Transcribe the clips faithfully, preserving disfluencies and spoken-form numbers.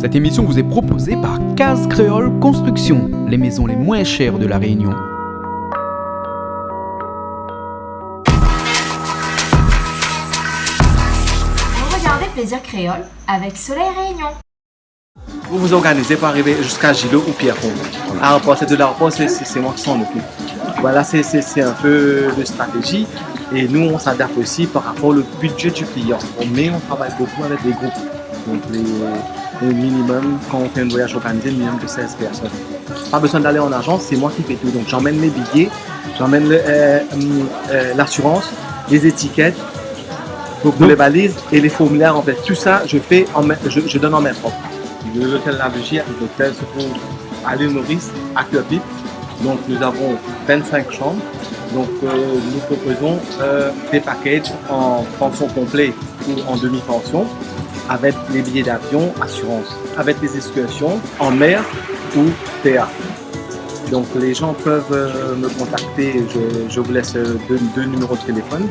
Cette émission vous est proposée par Case Créole Construction, les maisons les moins chères de La Réunion. Vous regardez Plaisir Créole avec Soleil Réunion. Vous vous organisez pour arriver jusqu'à Gilo ou Pierrefonds. À l'aéroport, c'est de l'aéroport, c'est, c'est, c'est moi qui s'en occupe. Voilà, c'est, c'est, c'est un peu de stratégie. Et nous, on s'adapte aussi par rapport au budget du client. On, mais on travaille beaucoup avec les groupes. Donc, les, au minimum, quand on fait un voyage organisé, minimum de seize personnes. Pas besoin d'aller en agence, c'est moi qui fais tout. Donc, j'emmène les billets, j'emmène le, euh, hum, euh, l'assurance, les étiquettes, donc, pour les valises et les formulaires, en fait, tout ça, je fais en main, je, je donne en main propre. L'hôtel La Vigie, l'hôtel se trouve à l'île Maurice, à Curepipe. Donc, nous avons vingt-cinq chambres. Donc, euh, nous proposons, euh, des packages en pension complète ou en demi-pension, avec les billets d'avion, assurance, avec les excursions en mer ou terre. Donc, les gens peuvent, euh, me contacter. Je, je vous laisse, euh, deux, deux numéros de téléphone.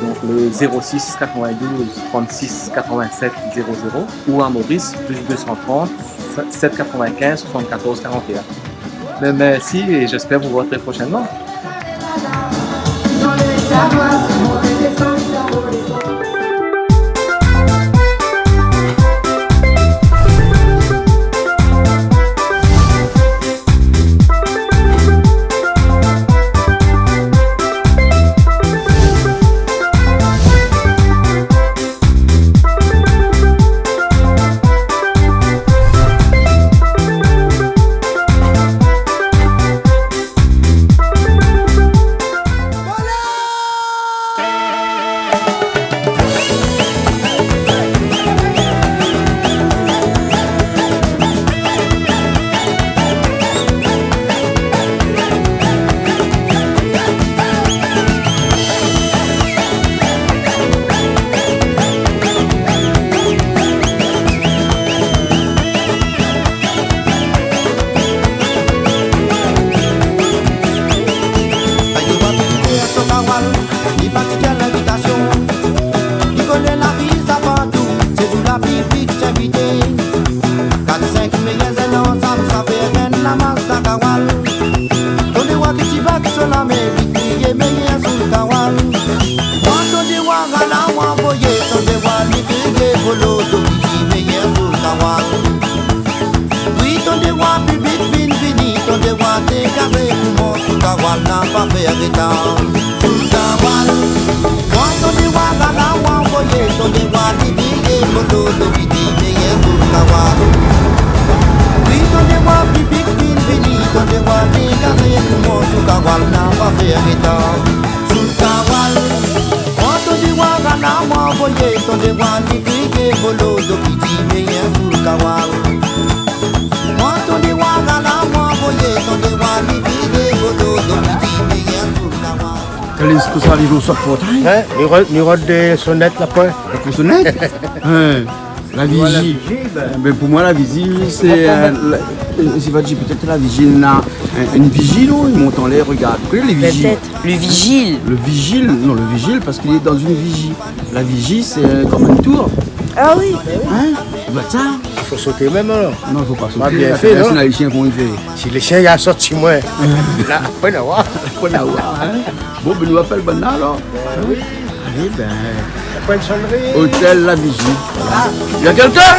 Donc, le zéro six quatre-vingt-douze trente-six quatre-vingt-sept zéro zéro ou à Maurice, plus deux cent trente sept quatre-vingt-quinze soixante-quatorze quarante et un. Mais merci et j'espère vous voir très prochainement. Ayo, va piti koué so kawal, li pa ti kèl invitasion. Li koné la vi sa partou, sé sou la piblik ti invité. Kat, sink méyèr zèn ansanm, sa fé in lamas dan kawal. Tondé wa ki ti bak so la mèr, li kriyé méyèr sou kawal. Mwa tondé wa gala wa voyé, tondé wa li kriyé volo, do ki ti méyèr sou kawal. Wi, tondé wa piblik vin vini, tondé wa té kazé pou mwa sou kawal, na pa fé rétar. Sou kawal. Mwa tondé wa gala wa voyé, tondé wa li kriyé volo, do ki ti méyèr sou kawal. Wi, tondé wa piblik vin vini, tondé wa té kazé pou mwa sou kawal, na pa fé rétar. Sou kawal. Mwa tondé wa gala wa voyé, tondé wa li kriyé volo, do ki ti méyèr sou kawal. Mwa tondé wa gala wa voyé, tondé wa li kriyé volo, do ki ti méyèr sou kawal. Kèl éskizman sa, li jou sot portay ? Hein ? Li rod, li rod dé sonèt la, pwin. Dé sonèt ? Hein. La viji. Voilà, la viji, ben. Ben, pou mwa, la viji, sé, euh, la, euh, sé pa di pétèt la viji, na in, in viji, non ? Li mont anlèr, i rogard. Ou koné lé viji ? Pétèt. Le vigile. Le vigile, non, le vigile, parske li lé dan in viji. La viji, sé, euh, konm in tour. Ah oui, ben oui. Hein ? Ou voi sa ? I fo soté mèm, alor. Non, i fo pa soté. Bien fé, non ? Lé shien, koman i fé ? Si lé shien i sort si mwin. La, pwin a oir. Pwin a oir, hein ? Bon, ben, nou apèl banna, alor. Ben oui. Alé, ben. Pwin de sonri. Hôtel La Vigie. Voilà. Ah. Na kèlkin ?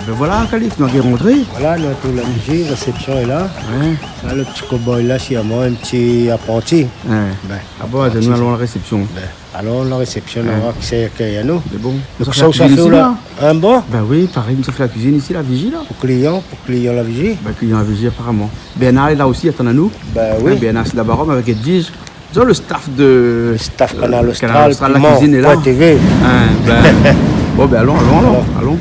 Ben voilà, Kalif, nou la rantré. Voilà, nou lé La Vigie, résépsion lé la. Ouais. La, lo ti koboy la, sé amoin, in ti apranti. Ouais. Ben, apranti. Ah bon, nou alon la résépsion. Ben. Alon la résépsion, nou va oir kisa i akèy anou. Mé bon, donk sa, ou sa fé isi la ? Hein, bon ? Ben oui, parèy, nou sa fé la kuizine isi, La Vigie, la. Pou klian, pou klian La Vigie. Ben, klian La Vigie, aparaman. Bernard lé la osi, i atann anou. Ben oui. Hein, Bernard, sé laba Rom avèk Edwige. Disons le staff de, euh, Kanal Austral, la kuizine lé la. Piment Point T V. Hein, ben, bon, ben, alon, alon, alon, alon.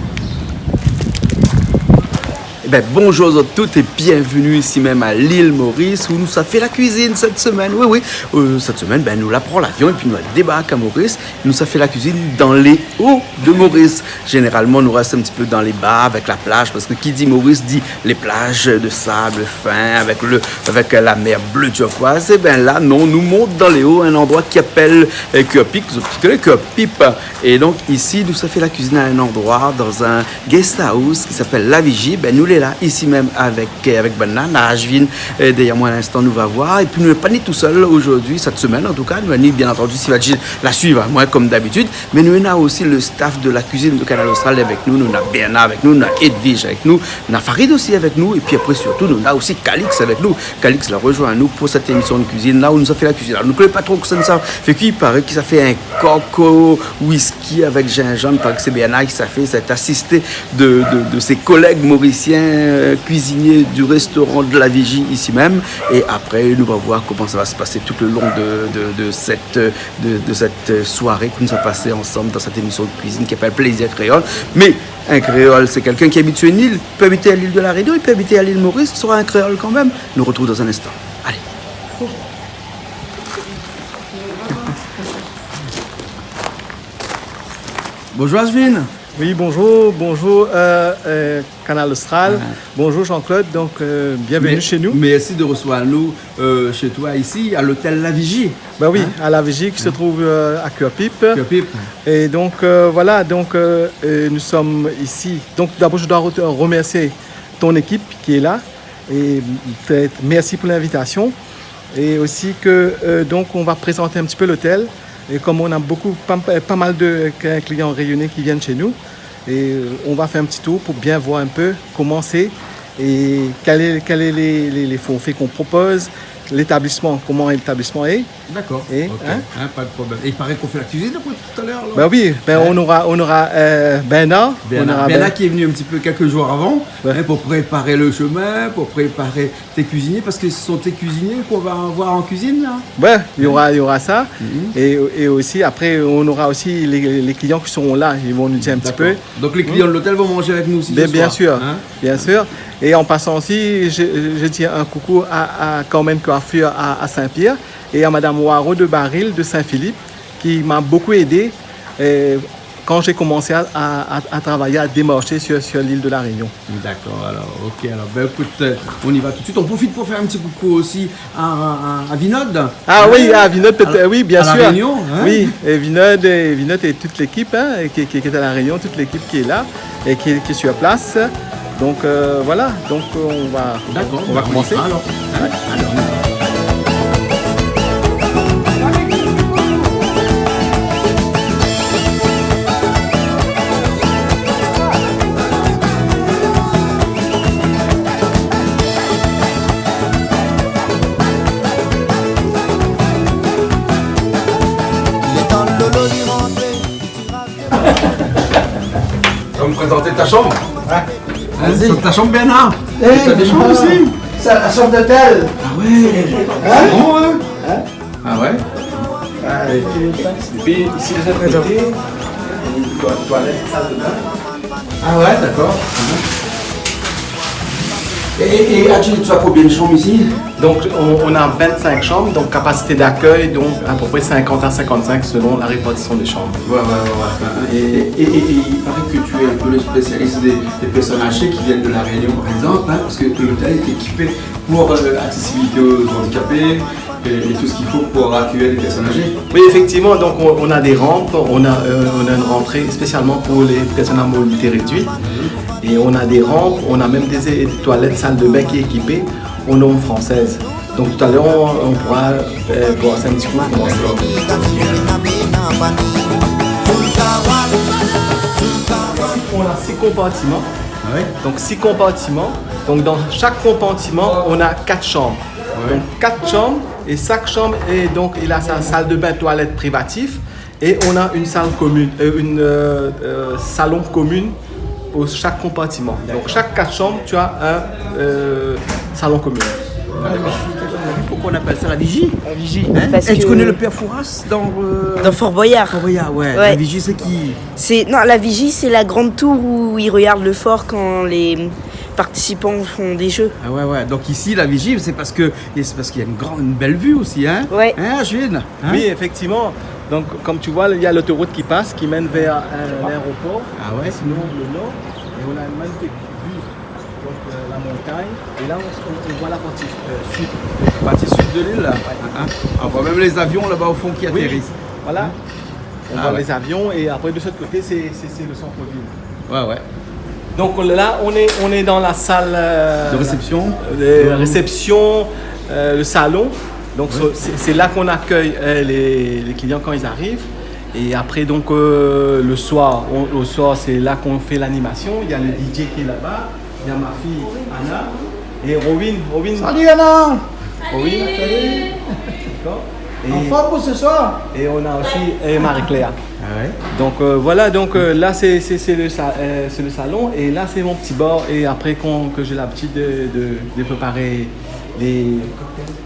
Bin, bonjour zot tout é bienvenu isi mèm a l'île Maurice, ousa nou sa fé la kuizine sèt semèn. Oui, oui, euh, sèt semèn, bin, nou la pran lavion épi nou la débark a Maurice. Nou sa fé la kuizine dan lé o de Maurice. Zénéralman, nou rès in ti pé dan lé ba avèk la plaz, parske ki di Maurice di lé plaz de sab fin avèk le, avèk la mèr blé turquoise. É bin la, non, nou mont dan lé o, in landroi ki apèl, euh, Cuir Pip, zot i koné Cuir Pip. É donk, isi, nou sa fé la kuizine a in landroi, dan in guest house ki apèl La Vigie. Bin, nou lé la, isi mèm avèk, avèk banna, na Ashvin, euh, dèrièr moin a linstan, nou va voir. Épi nou lé pa ni tousèl zordi, sèt semèn, an tou ka, nou lé ni, bien antandi, Sivadji la suiv amoin, konm dabitid. Mé nou néna osi le staff de la kuizine de Kanal Austral avèk nou. Nou néna Bernard avèk nou, nou néna Edwige avèk nou, nou néna Farid osi avèk nou. Épi apré, sirtou, nou néna osi Calix avèk nou. Calix la rozoinn anou pou sèt émision de kuizine la, ousa nou sa fé la kuizine. Alor, nou koné pa tro kosa nou sa fé kui, i paré ke sa fé in kok o whisky avèk zinzanm, parske sé Bernard ki sa fé, sa asisté de, de, de sé kolèg morisien, euh, kuizinié du restoran de La Vigie isi mèm. É apré, nou va voir koman sa va se pasé tout le lon de, de, de sèt, de, de sèt soiré ke nou sa pasé ansanm dan sèt émision de kuizine ki apèl Plaisir Créole. Mé in kréol, sé kèlkin ki abit in île, i pé abité a l'île de La Réunion, i pé abité a l'île Maurice, i sra in kréol kanmèm. Nou artrouv dan in instan. Alé. Bonjour Ashvin. Oui, bonjour, bonjour, euh, euh, Kanal Austral. Ah. Bonjour Jean-Claude, donc, euh, bienvenue chez nous. Mé-, merci de recevoir nous, euh, chez toi ici, à l'hôtel La Vigie. Bah oui, hein ? À La Vigie qui se trouve, euh, à Cuir Pip. Cuir Pip. Et donc, euh, voilà, donc, euh, euh, nous sommes ici. Donc d'abord, je dois re-, remercier ton équipe qui est là. Et peut-être merci pour l'invitation. Et aussi que, euh, donc, on va présenter un petit peu l'hôtel. Et comme on a beaucoup, pas, pas mal de cl-, clients réunionnais qui viennent chez nous, et, euh, on va faire un petit tour pour bien voir un peu comment c'est et quel est, quel est les, les, les forfaits qu'on propose, l'établissement, comment l'établissement est. D'accord. Et, ok, hein ? Hein, pas de problème. Et il paraît qu'on fait la cuisine après tout à l'heure, alors. Ben oui, ben, hein ? On aura, on aura, euh, Bernard, Bernard, on aura Bernard Ben- qui est venu un petit peu quelques jours avant, ouais, hein, pour préparer le chemin, pour préparer tes cuisiniers, parce que ce sont tes cuisiniers qu'on va voir en cuisine, là. Ouais, il y aura, il y aura ça. Mhm. Et, et aussi, après, on aura aussi les, les clients qui seront là, ils vont nous dire un petit peu. D'accord. Donc, les clients de l'hôtel vont manger avec nous aussi ce soir, hein ? Bien, bien sûr, bien sûr. Et en passant aussi, je, je dis un coucou à, à Carmen Coiffure à, à Saint-Pierre et à Madame Waro de Baril de Saint-Philippe, qui m'a beaucoup aidé, euh, quand j'ai commencé à, à, à, à travailler, à démarcher sur, sur l'île de La Réunion. D'accord, alors, ok, alors, ben, écoute, euh, on y va tout de suite. On profite pour faire un petit coucou aussi à, à, à Vinod. Ah oui, à Vinod, peut-être, oui, bien sûr. À La Réunion, hein ? Oui, et Vinod, et Vinod et toute l'équipe, hein, et qui, qui, qui est à La Réunion, toute l'équipe qui est là et qui, qui est sur place. Donc, euh, voilà, donc, euh, on va, on va commencer. D'accord, ben, on y va alors. Hein ? Allez, on y va. Tu vas me présenter ta chambre ? Ouais. Hein, vas-y. C'est ta chambre, Bernard ? Eh, t'as des chambres aussi ? C'est la chambre d'hôtel. Ah ouais. Hein ? C'est grand, hein ? Hein ? Ah ouais ? Ah, et puis, et puis, ici, de l'autre côté, une toi-, toilette, salle de bain. Ah ouais, d'accord. Mhm. Et, et, et, Adji, tu as combien de chambres ici ? Donc, on, on a vingt-cinq chambres, donc capacité d'accueil, donc à peu près cinquante à cinquante-cinq selon la répartition des chambres. Ouais, ouais, ouais, ouais. Et, et, et, et il paraît que tu es un peu le spécialiste des, des personnes âgées qui viennent de La Réunion, par exemple, hein, parce que l'hôtel est équipé pour, euh, accessibilité aux handicapés et, et tout ce qu'il faut pour accueillir les personnes âgées. Oui, effectivement, donc on, on a des rampes, on a, euh, on a une rentrée spécialement pour les personnes à mobilité réduite. Mhm. Et on a des rampes, on a même des, des toilettes, salle de bain qui est équipée aux normes françaises. Donc tout à l'heure, on, on pourra, euh, voir ça un petit peu comment c'est. On a six compartiments. Ah ouais ? Donc six compartiments. Donc dans chaque compartiment, on a quatre chambres. Ouais. Donc quatre chambres, et chaque chambre est donc, il a sa salle de bain, toilette, privatif. Et on a une salle commune, euh, une, euh, euh, salon commune pour chaque compartiment. D'accord. Donc, chaque quatre chambres, tu as un, euh, salon commun. D'accord. Pourquoi on appelle ça la vigie ? La vigie. Hein ? Parce que... Est-ce que tu connais le père Fouras dans, euh, dans Fort Boyard ? Fort Boyard, ouais. Ouais. La vigie, c'est qui ? C'est, non, la vigie, c'est la grande tour où ils regardent le fort quand les, participants font des jeux. Ah ouais, ouais. Donc ici, la vigie, c'est parce que, et c'est parce qu'il y a une grande, une belle vue aussi, hein ? Ouais. Hein, Ashwin ? Hein ? Oui, effectivement. Donc, comme tu vois, il y a l'autoroute qui passe, qui mène vers, euh, l'aéroport. Ah ouais ? Sinon, le nord, et on a une magnifique vue. Donc, euh, la montagne. Et là, on, on, on voit la partie, euh, sud. La partie sud de l'île, là. Ouais. Hein ? On voit même les avions là-bas au fond qui atterrissent. Oui. Voilà. Hein ? On voit les avions et après, de ce côté, c'est, c'est, c'est le centre-ville. Ouais, ouais. Donc là, on est, on est dans la salle, euh, de réception. De réception, euh, le salon. Donc, c'est, c'est là qu'on accueille, euh, les, les clients quand ils arrivent. Et après, donc, euh, le soir, on, le soir, c'est là qu'on fait l'animation. Il y a le D J qui est là-bas. Il y a ma fille, Anna. Et Robin, Robin. Salut, Anna. Robin. Salut. D'accord. En forme pour ce soir ? Et on a aussi, euh, Marie-Claire. Ah ouais. Donc, euh, voilà, donc, euh, là, c'est, c'est, c'est le sa-, euh, c'est le salon. Et là, c'est mon petit bar. Et après, qu'on, que j'ai l'habitude de, de, de préparer les,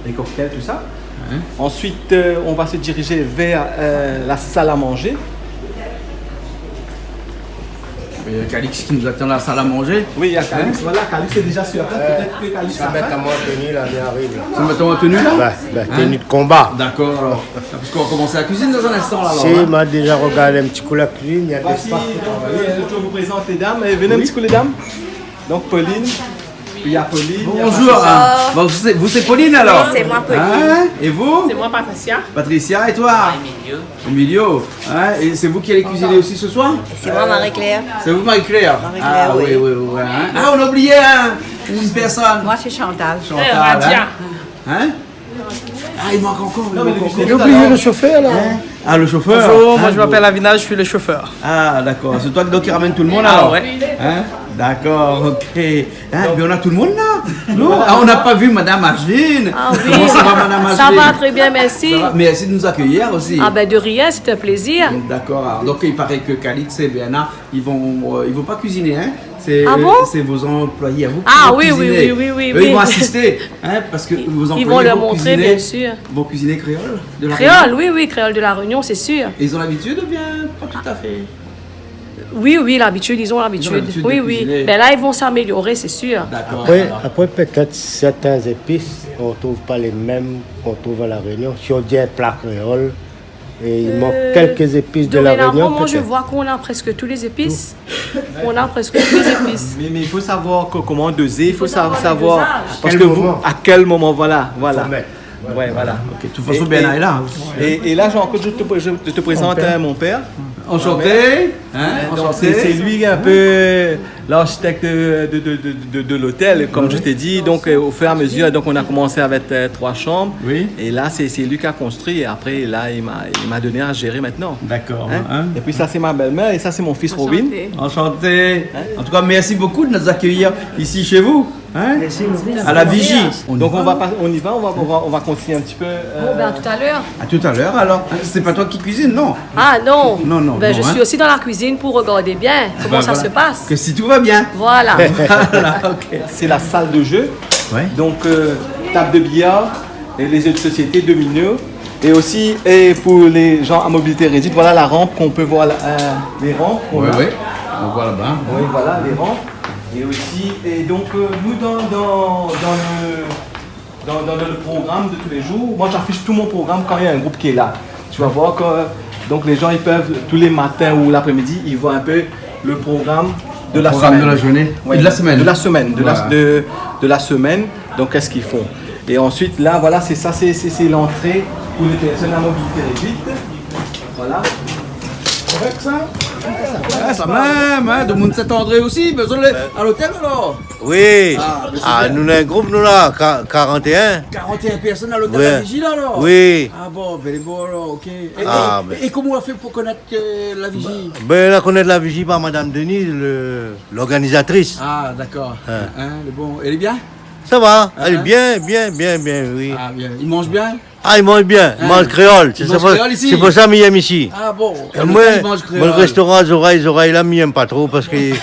les cocktails, tout ça. Hein ? Ensuite, euh, on va se diriger vers, euh, la salle à manger. Il y a Calix qui nous attend à la salle à manger. Oui, il y a Calix. Hein ? Voilà, Calix est déjà sur la table. Peut-être que Calix va faire. Sa mèt amoin an tenu la, mi ariv la. Sa mèt amoin an tenu la ? Bah, bah, tenue de combat. Hein ? D'accord, alors. Parce qu'on va commencer la cuisine dans un instant, là, alors, hein. Si, ma déza rogard in ti kou la kuizine, néna d'léspas pou travay. Voici, donc, euh, je vous présente les dames. Eh, venez un petit coup, les dames. Donc, Pauline, il y a Pauline, il y a Patricia. Bonjour, hein. Bon, vous, c'est, vous, c'est Pauline, alors ? Oui, c'est moi, Pauline. Hein ? Et vous ? C'est moi, Patricia. Patricia, et toi ? Emilio. Emilio, hein ? Et c'est vous qui allez cuisiner aussi ce soir ? Et c'est moi, Marie-Claire. C'est vous, Marie-Claire ? Marie-Claire, oui. Ah oui, oui, oui, ouais, hein. Ah, on a oublié, hein, une personne. Moi, c'est Chantal. Chantal, hein ? Eh, Radia. Hein ? Ah, il manque encore, il manque encore. Non, mais le cuisinier, il a oublié le chauffeur, là. Hein ? Ah, le chauffeur. Bonjour, moi, je m'appelle Avina, je suis le chauffeur. Ah, d'accord. C'est toi, donc, qui ramène tout le monde, alors ? Ah ouais. Hein ? D'accord, ok. Hein, mais on a tout le monde là. Non ? Ah, on n'a pas vu Madame Ashwin. Ah oui. Comment ça va, Madame Ashwin ? Ça va très bien, merci. Ça va ? Merci de nous accueillir aussi. Ah ben, de rien, c'est un plaisir. D'accord. Alors, donc, il paraît que Calix et Bernard, ils vont, euh, ils vont pas cuisiner, hein ? Ah bon ? C'est, c'est vos employés à vous qui vont cuisiner. Ah oui, oui, oui, oui, oui. Eux, ils vont assister, hein, parce que vos employés vont cuisiner. Ils vont leur montrer, bien sûr. Vont cuisiner créole de la Réunion. Créole, oui, oui, créole de La Réunion, c'est sûr. Et ils ont l'habitude ou bien pas tout à fait ? Oui, oui, l'habitude, ils ont l'habitude. Ils ont l'habitude de cuisiner. Oui, oui. Ben là, ils vont s'améliorer, c'est sûr. D'accord, alors. Après, après, peut-être certaines épices, on trouve pas les mêmes qu'on trouve à La Réunion. Si on dit un plat créole, et il manque quelques épices de La Réunion, peut-être. Euh, dorénavant, moi, je vois qu'on a presque tous les épices. Tout. On a presque toutes les épices. Mais, mais il faut savoir co-, comment doser, il faut sa-, savoir le dosage. Parce que vous, à quel moment, voilà, voilà. Faut mettre. Ouais, voilà. Ok, de toute façon, Bernard est là aussi. Et, et là, Jean-Claude, je te pré-, je te présente, euh, mon père. Enchanté. Hein, donc, c'est, c'est lui un peu l'architecte de, de, de, de, de l'hôtel, comme je t'ai dit. Donc, euh, au fur et à mesure, donc, on a commencé avec, euh, trois chambres. Oui. Et là, c'est, c'est lui qui a construit. Et après, là, il m'a, il m'a donné à gérer maintenant. D'accord, hein. Et puis ça, c'est ma belle-mère et ça, c'est mon fils Robin. Enchanté. Enchanté. Hein ? En tout cas, merci beaucoup de nous accueillir ici chez vous. Hein ? Merci beaucoup. À la vigie. Donc, on va pas, on y va, on va, on va, on va continuer un petit peu, euh. Bon, ben, à tout à l'heure. À tout à l'heure, alors. C'est pas toi qui cuisine, non ? Ah, non. Non, non, non, hein. Ben, je suis aussi dans la cuisine pour regarder bien comment ça se passe. Que si tout va bien. Voilà. Voilà, ok. C'est la salle de jeu. Ouais. Donc, euh, table de billard et les jeux de société, dominos. Et aussi, et pour les gens à mobilité réduite, voilà la rampe qu'on peut voir là, euh, les rampes qu'on a. Ouais, ouais. On voit là-bas. Oui, voilà, les rampes. Et aussi, et donc, euh, nous, dans, dans, dans le, dans, dans le programme de tous les jours, moi, j'affiche tout mon programme quand il y a un groupe qui est là. Tu vas voir que, donc, les gens, ils peuvent, tous les matins ou l'après-midi, ils voient un peu le programme de la semaine. Le programme de la journée. Oui. Et de la semaine. De la semaine, de la, de, de la semaine. Donc, qu'est-ce qu'ils font ? Et ensuite, là, voilà, c'est ça, c'est, c'est, c'est l'entrée pour les personnes à mobilité réduite. Voilà. Korèk sa ? Ah, sa mèm, hein, demoun Saint-André osi, bezoin alé à l'hôtel alors ? Oui. Ah, ben, c'est bien. Ah, nou néna in group, nou la, ka-, quarante et un. Quarante et un personnes à l'hôtel La Vigie, là, alors ? Oui. Ah bon, ben, bon, alors, ok. Et, et, et comment on a fait pour connaître, euh, La Vigie ? Ben, nou la konèt La Vigie par Madame Denise, le, l'organisatrice. Ah, d'accord. Hein. Hein, le bon, elle est bien ? Sa va, lé bien, bien, bien, bien, oui. Ah, bien. I manz bien ? Ah, i manz bien, i manz kréol. Hein. I manz kréol isi ? Sé pou sa mi yèm isi. Ah bon ? Moin, moin, le restoran Zorèy, Zorèy la, mi yèm pa tro parske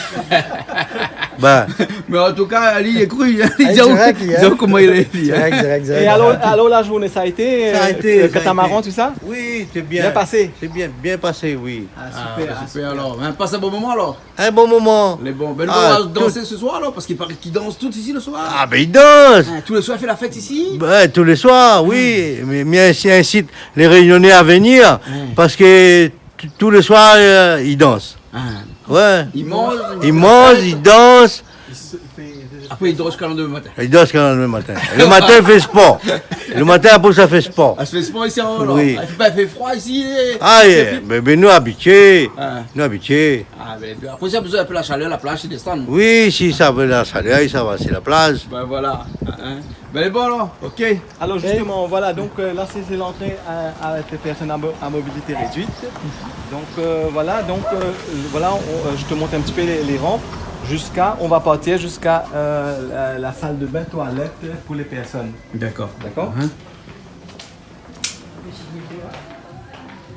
Bah. Mais en tout cas, ali lé kru, hein. Ah, li di aou, direct, li, hein. Di aou koman li lé, li, hein. Direct, direct, direct. Et alors, alors, la journée, ça a été, euh, le catamaran, tout ça ? Oui, c'est bien. Bien passé. C'est bien, bien passé, oui. Ah, super, ah, super, super. Alors. Hein, passe un bon moment, alors. Un bon moment. Lé bon. Ben, nou va dansé ce soir, alors, parce qu'il paraît qu'ils dansent tous ici le soir. Ah, ben, ils dansent. Hein, tous les soirs, i fé la fête ici ? Ouais, tous les soirs, oui. Mais, mais ainsi, incite les Réunionnais à venir, parce que t-, tous les soirs, euh, ils dansent. Ah. Ouais. Ils mangent, ils dansent. Après, ils dorment jusqu'à le lendemain matin. Ils dorment jusqu'à le lendemain matin. Le matin, i fé sport. Le matin, après, sa i fé sport. Ah, i fé sport ici, alors ? Oui. Ah, i fé pa, i fé froid ici, lé... Ah, yeah. Mais, mais nous habitués. Ah. Nous habitués. Ah, ben, après, si na besoin un peu la chaleur, la plage, i desann. Oui, si sa vé la chaleur, sa va, c'est la plage. Ben voilà. Hein. Ben, lé bon, alors. Ok. Alors, justement, voilà, donc, euh, là, c'est, c'est l'entrée à, à des personnes à mo-, à mobilité réduite. Donc, euh, voilà, donc, euh, voilà, on, euh, je te montre un petit peu les, les rampes jusqu'à, on va partir jusqu'à, euh, la, la salle de bain toilette pour les personnes. D'accord. D'accord ? Hein ?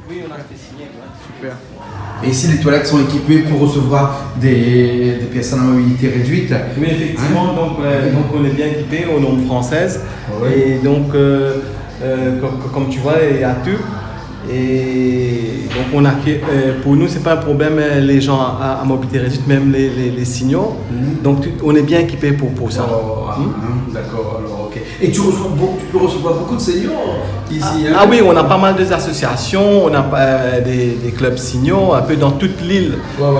Oui, on a fait signer, ouais. Super. Et ici, les toilettes sont équipées pour recevoir des, des personnes à mobilité réduite. Oui, effectivement, hein ? Donc, euh, donc on est bien équipé aux normes françaises. Ouais. Et donc, euh, euh, co-, co-, comme tu vois, il y a tout. Et donc, on a que, euh, pour nous, c'est pas un problème, euh, les gens à, à mobilité réduite, même les, les, les seniors. Mhm. Donc, tu, on est bien équipé pour, pour ça. Oh, ah, d'accord, alors, ok. Et tu reçois beau-, tu peux recevoir beaucoup de seniors ici, hein ? Ah oui, on a pas mal des associations, on a, euh, des, des clubs seniors un peu dans toute l'île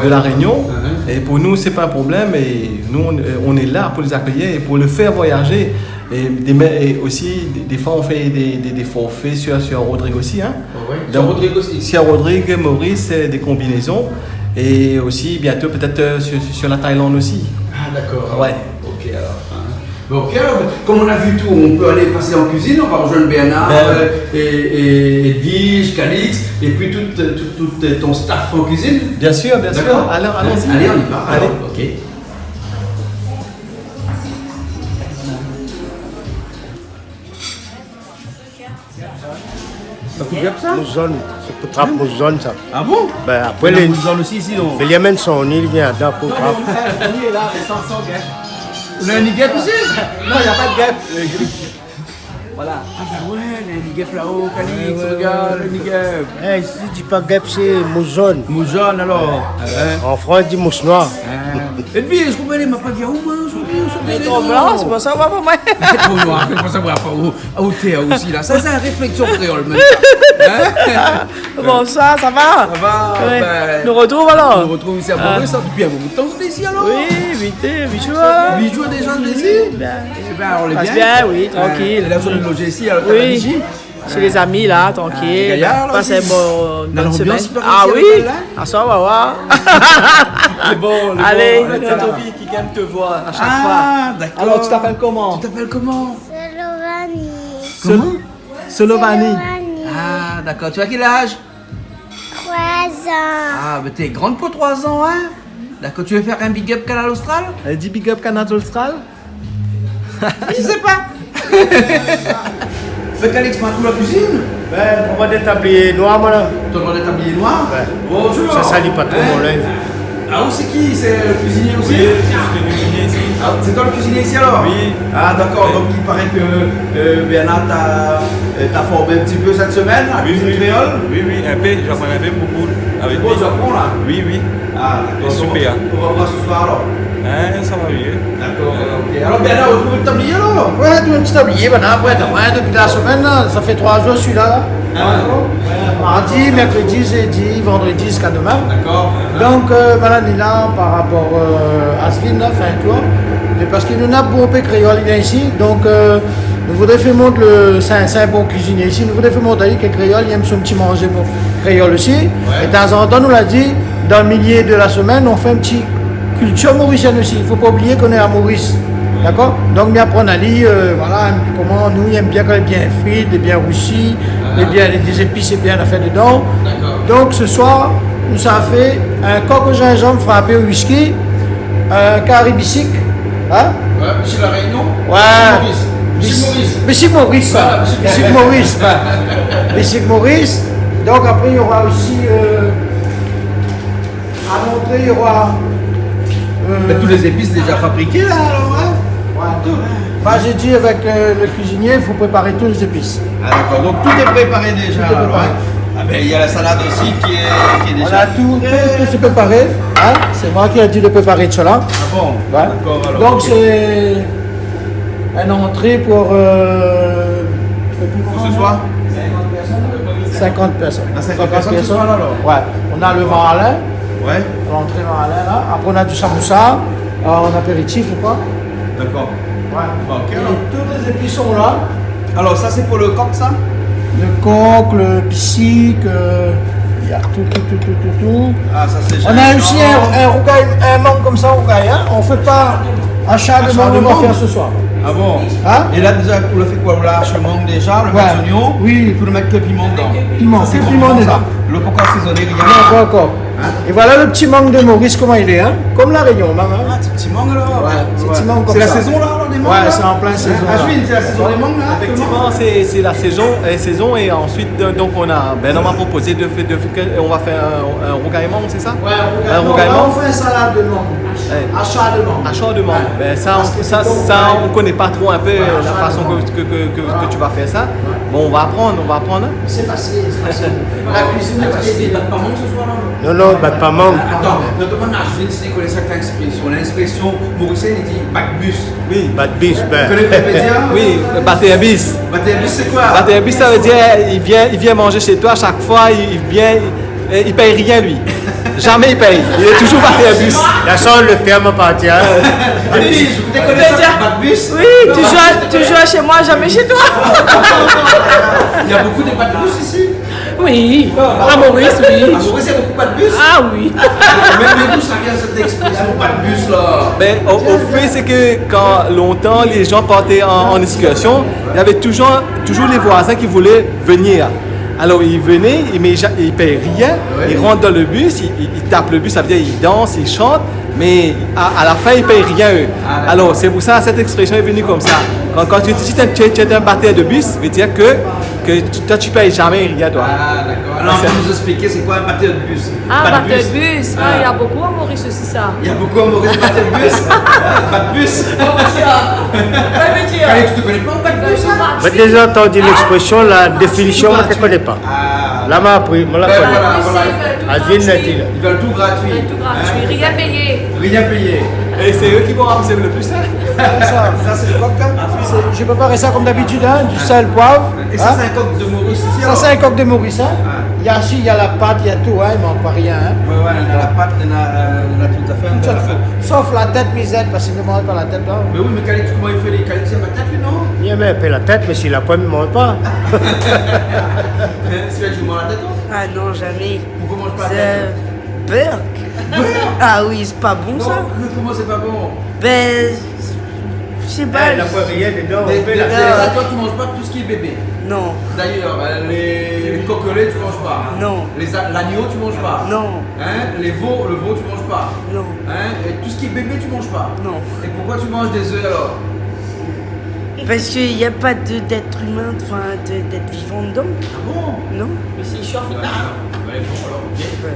de la Réunion. Ouais, ouais. Mhm. Et pour nous, c'est pas un problème. Et nous, on, euh, on est là pour les accueillir et pour les faire voyager. Et des, mais, et aussi, des, des fois, on fait des, des, des forfaits sur, sur Rodrigue aussi, hein. Ah ouais, sur Rodrigue aussi. Donc, sur Rodrigue, Maurice, euh, des combinaisons. Et aussi, bientôt, peut-être, euh, sur, sur la Thaïlande aussi. Ah, d'accord. Ouais. Ok, alors, hein. Bon, ok, alors, comme on a vu tout, on peut aller passer en cuisine, on va rejoindre Bernard, euh, et, et Edwige, Calix, et puis tout, tout, tout ton staff en cuisine. Bien sûr, bien sûr. D'accord ? Alors, allons-y. Allez, on y va. Allez. Alors, ok. Sa pou gèp sa ? Mous zone, sé pou trap mous zone sa. Ah bon ? Ben, apré, néna mous zone osi isi, non ? Lé, lé mèm son, li vien adan pou trap. Non, mé sa, li lé la, mé san, san gèp. Ou néna ni gèp isi ? Non, na pa de gèp. Voilà. Ah ben ouais, néna ni gèp la-o, Calix, regard, néna ni gèp. Eh, si ou di pa gèp, sé mous zone. Mous zone, alor. An Frans, i di mous noir. Ah. Épi, èske ou koné, ma pa vi aou, moin, zordi, zordi, mé tro blan, sé pou sa ou voi pa moin. Tro noir, sé pou sa ou voi pa ou. A otèr osi, la. Sa, sé in réfléksion kréol, mèm. Hein ? Bonsoir, sa va ? Sa va, ben, nou retrouv alor. Nou retrouv isi a Maurice, hein, dopi in bon bout tan, ou lé isi alor ? Oui, uit, uit jour. Uit jour déza, ou lé isi ? Oui, ben, i pas bien, oui, trankil. Hein, é la zone lojé isi, alor, oui. Chez les amis, là, tranquille. Ah, gayar, la, osi. Pass in bon, in bon semèn. Ah oui, aswar, ou va voir. Lé bon, lé bon. Allez, allez, ta fiy ki èm te voir à chaque fois. Ah, d'accord. Alors, tu t'appelles comment ? Tu t'appelles comment ? Solovani. Comment ? Solovani. Solovani. Ah, d'accord. Tu as quel âge ? Trois ans. Ah, mais t'es grande pour trois ans, hein ? D'accord, tu veux faire un big up Kanal Austral ? Allez, dis big up Kanal Austral. Tu sais pas. Fé Calix, ma kou la kuizine. Ben, nou va dé tablié noir, moin la. Ou va dé tablié noir ? Ouais. Bonjour. Sa sali pa tro mon linz. Ah, ou sé ki ? Sé le kuizinié osi ? Oui, sé le kuizinié isi. Ah, sé toi le kuizinié isi alor ? Oui. Ah, d'accord. Oui. Donc, il paraît que, euh, Bernard t'a, euh, t'a formé un petit peu cette semaine, la cuisine créole ? Oui, oui. Oui, oui, un peu. J'apprends un peu beaucoup avec lui. Bon, tu apprends, là ? Oui, oui. Ah, d'accord. Super. On va, on va voir ce soir, alors. Hein, ça va mieux. D'accord, ok. Alors, Bernard, ou trouv le tablié, alors ? Ouais, tout le ti tablié, ben, après, t'as, ouais, depuis la semaine, là, ça fait trois jours, je suis là. Ah ouais. Mardi, mercredi, jeudi, vendredi, jusqu'à demain. D'accord. Donc, euh, voilà, nou lé la par rapport, euh, à ce film-là, enfin, tu vois. Et parce que nou néna bonpé kréol i vien isi, donc, euh, nou voudré fé mont le, sé in, sé in bon kuizinié isi, nou voudré fé mont ali ke kréol, i èm son ti manzé, bon, kréol osi. Ouais. É tanzantan, nou la di, dan le milié de la semèn, nou fé in ti kiltir morisièn osi. I fo pa oublié ke nou lé a Maurice. D'accord ? Donc, mi aprann ali, euh, voilà, koman nou, i èm bien kan lé bien fri, lé bien rousi, lé bien, lé, dé zépis, lé bien afèr dedan. D'accord. Donc, ce soir, nou sa fé in kok o zinzanm frapé o whisky, in kari bisik, hein ? Ouais, bisik La Réunion. Ouais. Bisik Maurice. Bis-, bisik Maurice, voilà, bisik Maurice. Bisik Maurice, ouais. Bisik Maurice. Donc, après, il y aura aussi, euh, à l'entrée, il y aura Euh, mais tous les épices déjà fabriqués, là, alors, hein ? Ouais, tout. Bah, j'ai dit avec, euh, le cuisinier, il faut préparer tous les épices. Ah, d'accord. Donc, tout est préparé déjà, alors, hein ? Tout est préparé. Ah, ben, il y a la salade aussi qui est, qui est déjà prête. On a tout, tout, tout, c'est préparé, hein ? C'est moi qui ai dit de préparer tout cela. Ah bon ? Ouais. D'accord, alors, ok. Donc, c'est une entrée pour, euh, pour ce soir ? Cinquante personnes. Ah, cinquante personnes ce soir, là, alors ? Ouais. On a le marlin. Ouais. L'entrée marlin, là. Après, on a du samoussa, euh, en apéritif ou quoi. D'accord. Ouais. Bah, ok, alors. Et tous les épices sont là. Alors, ça, c'est pour le coq, ça ? Le coq, le pisik, euh, il y a tout, tout, tout. Ah, ça, c'est génial. On a aussi un, un rougail, un mangue comme ça, rougail, hein. On fait pas achat de mangue, on va faire ce soir. Ah bon ? Hein ? Et là, déjà, vous le faites quoi ? Vous lâchez le mangue déjà, le mangue, les oignons, oui, puis vous le mettez que piment dedans. Piment, ça, c'est que piment dedans. Le coq assaisonné, rien. Non, pas encore. Hein ? Et voilà le petit mangue de Maurice, comment il est, hein ? Comme La Réunion, même, hein ? Ah, c'est petit mangue, là. Ouais, c'est petit mangue comme ça. C'est la saison, là, alors, des mangues, là ? Ouais, c'est en pleine saison, là. Hein, Ashwin, c'est la saison des mangues, là, actuellement ? Effectivement, c'est, c'est la saison, euh, saison, et ensuite, euh, donc, on a, ben, on m'a proposé de faire, de faire, on va faire un, un rougail mangue, c'est ça ? Ouais, un rougail mangue. Un rougail mangue. Non, là, on fait une salade de mangue. Ouais. Achat de mangue. Achat de mangue. Ouais. Ben, ça, on, ça, ça, on connaît pas trop un peu, euh, la façon que, que, que, que, que tu vas faire ça. Voilà. Ouais. Bon, on va apprendre, on va apprendre, hein. C'est facile, c'est facile. La cuisine est facile. Bat pa mang ce soir, là ? Non, non, bat pa mang. Attends, non, demande à Ashwin s'il connaît certaines expressions. L'expression mauricienne, il dit bat bis. Oui. Bat bis, ben. Vous connaissez ce que ça veut dire ? Oui, bat bis. Bat bis, c'est quoi ? Bat bis, ça veut dire, il vient, il vient manger chez toi, chaque fois, il, il vient, il, il paye rien, lui. Jamais il paye. Il est toujours bat bis. La sort le terme à partir, hein. Bat bis. Vous connaissez ça, bat bis ? Oui, toujours, toujours chez moi, jamais chez toi. Il y a beaucoup de bat bis ici ? Oui. À Maurice, oui. À Maurice, il y a beaucoup bat bis ? Ah oui. Même d'où ça vient, cette expression, bat bis, là ? Ben, au, au fait, c'est que quand longtemps les gens partaient en, en excursion, il y avait toujours, toujours les voisins qui voulaient venir. Alors, ils venaient, ils met ja-, ils payent rien, ouais, ils rentrent dans le bus, ils, ils, ils tapent le bus, ça veut dire ils dansent, ils chantent, mais à, à la fin, ils payent rien, eux. Ah, d'accord. Alors, c'est pour ça que cette expression est venue comme ça. Quand, quand tu dis que tu es, tu es un batteur de bus, veut dire que, que tu, toi, tu payes jamais rien, toi. Ah, d'accord. Alors, c'est, faut nous expliquer, c'est quoi un batteur de bus ? Ah, bat bis. Bat bis. Ah, il y a beaucoup à Maurice aussi, ça. Il y a beaucoup à Maurice, batteur de bus. Bat bis. Comment tu as ? Calix, tu connais pas un bat bis, hein ? J'ai déjà entendu l'expression, la définition, moi, je connais pas. Ah. Là, m'a appris, m'a appris. Ben voilà, voilà. Ils veulent tout gratuit. Ils veulent tout gratuit. Ils veulent tout gratuit. Hein ? Rien payer. Rien payer. Et c'est eux qui vont rembourser le plus, hein ? Ça, ça, c'est le coq, hein ? C'est, je prépare ça comme d'habitude, hein, du sel, poivre, hein. Et ça, c'est un coq de Maurice ici, alors ? Ça, c'est un coq de Maurice, hein. Ouais. Il y a, si, il y a la patte, il y a tout, hein, il manque pas rien, hein. Ouais, ouais, on a la patte, on a, euh, on a tout à fait, on a tout à fait. Sauf la tête, misère, parce qu'il ne mange pas la tête, là. Mais oui, mais Calix, comment il fait, les Calix, il aime la tête, lui, non ? Il aime un peu la tête, mais s'il a pas, il ne mange pas. Hein, c'est vrai que je mange la tête, non ? Ah non, jamais. Pourquoi on mange pas la tête ? Burk. Burk ? Ah oui, c'est pas bon, ça. Non, mais comment c'est pas bon ? Ben, je sais pas. Eh, il y a pas rien dedans, on fait la tête. Mais toi, tu manges pas tout ce qui est bébé. Non. D'ailleurs, euh, les, les coquelets, tu manges pas. Non. Les a-, l'agneau, tu manges pas. Non. Hein ? Les veaux, le veau, tu manges pas. Non. Hein ? Et tout ce qui est bébé, tu manges pas. Non. Et pourquoi tu manges des œufs alors ? Parce qu'il y a pas de, d'être humain, enfin, de, d'être vivant dedans. Ah bon ? Non. Mais c'est sûr, faut pas. Ah, ben bon, alors, ok. Ouais.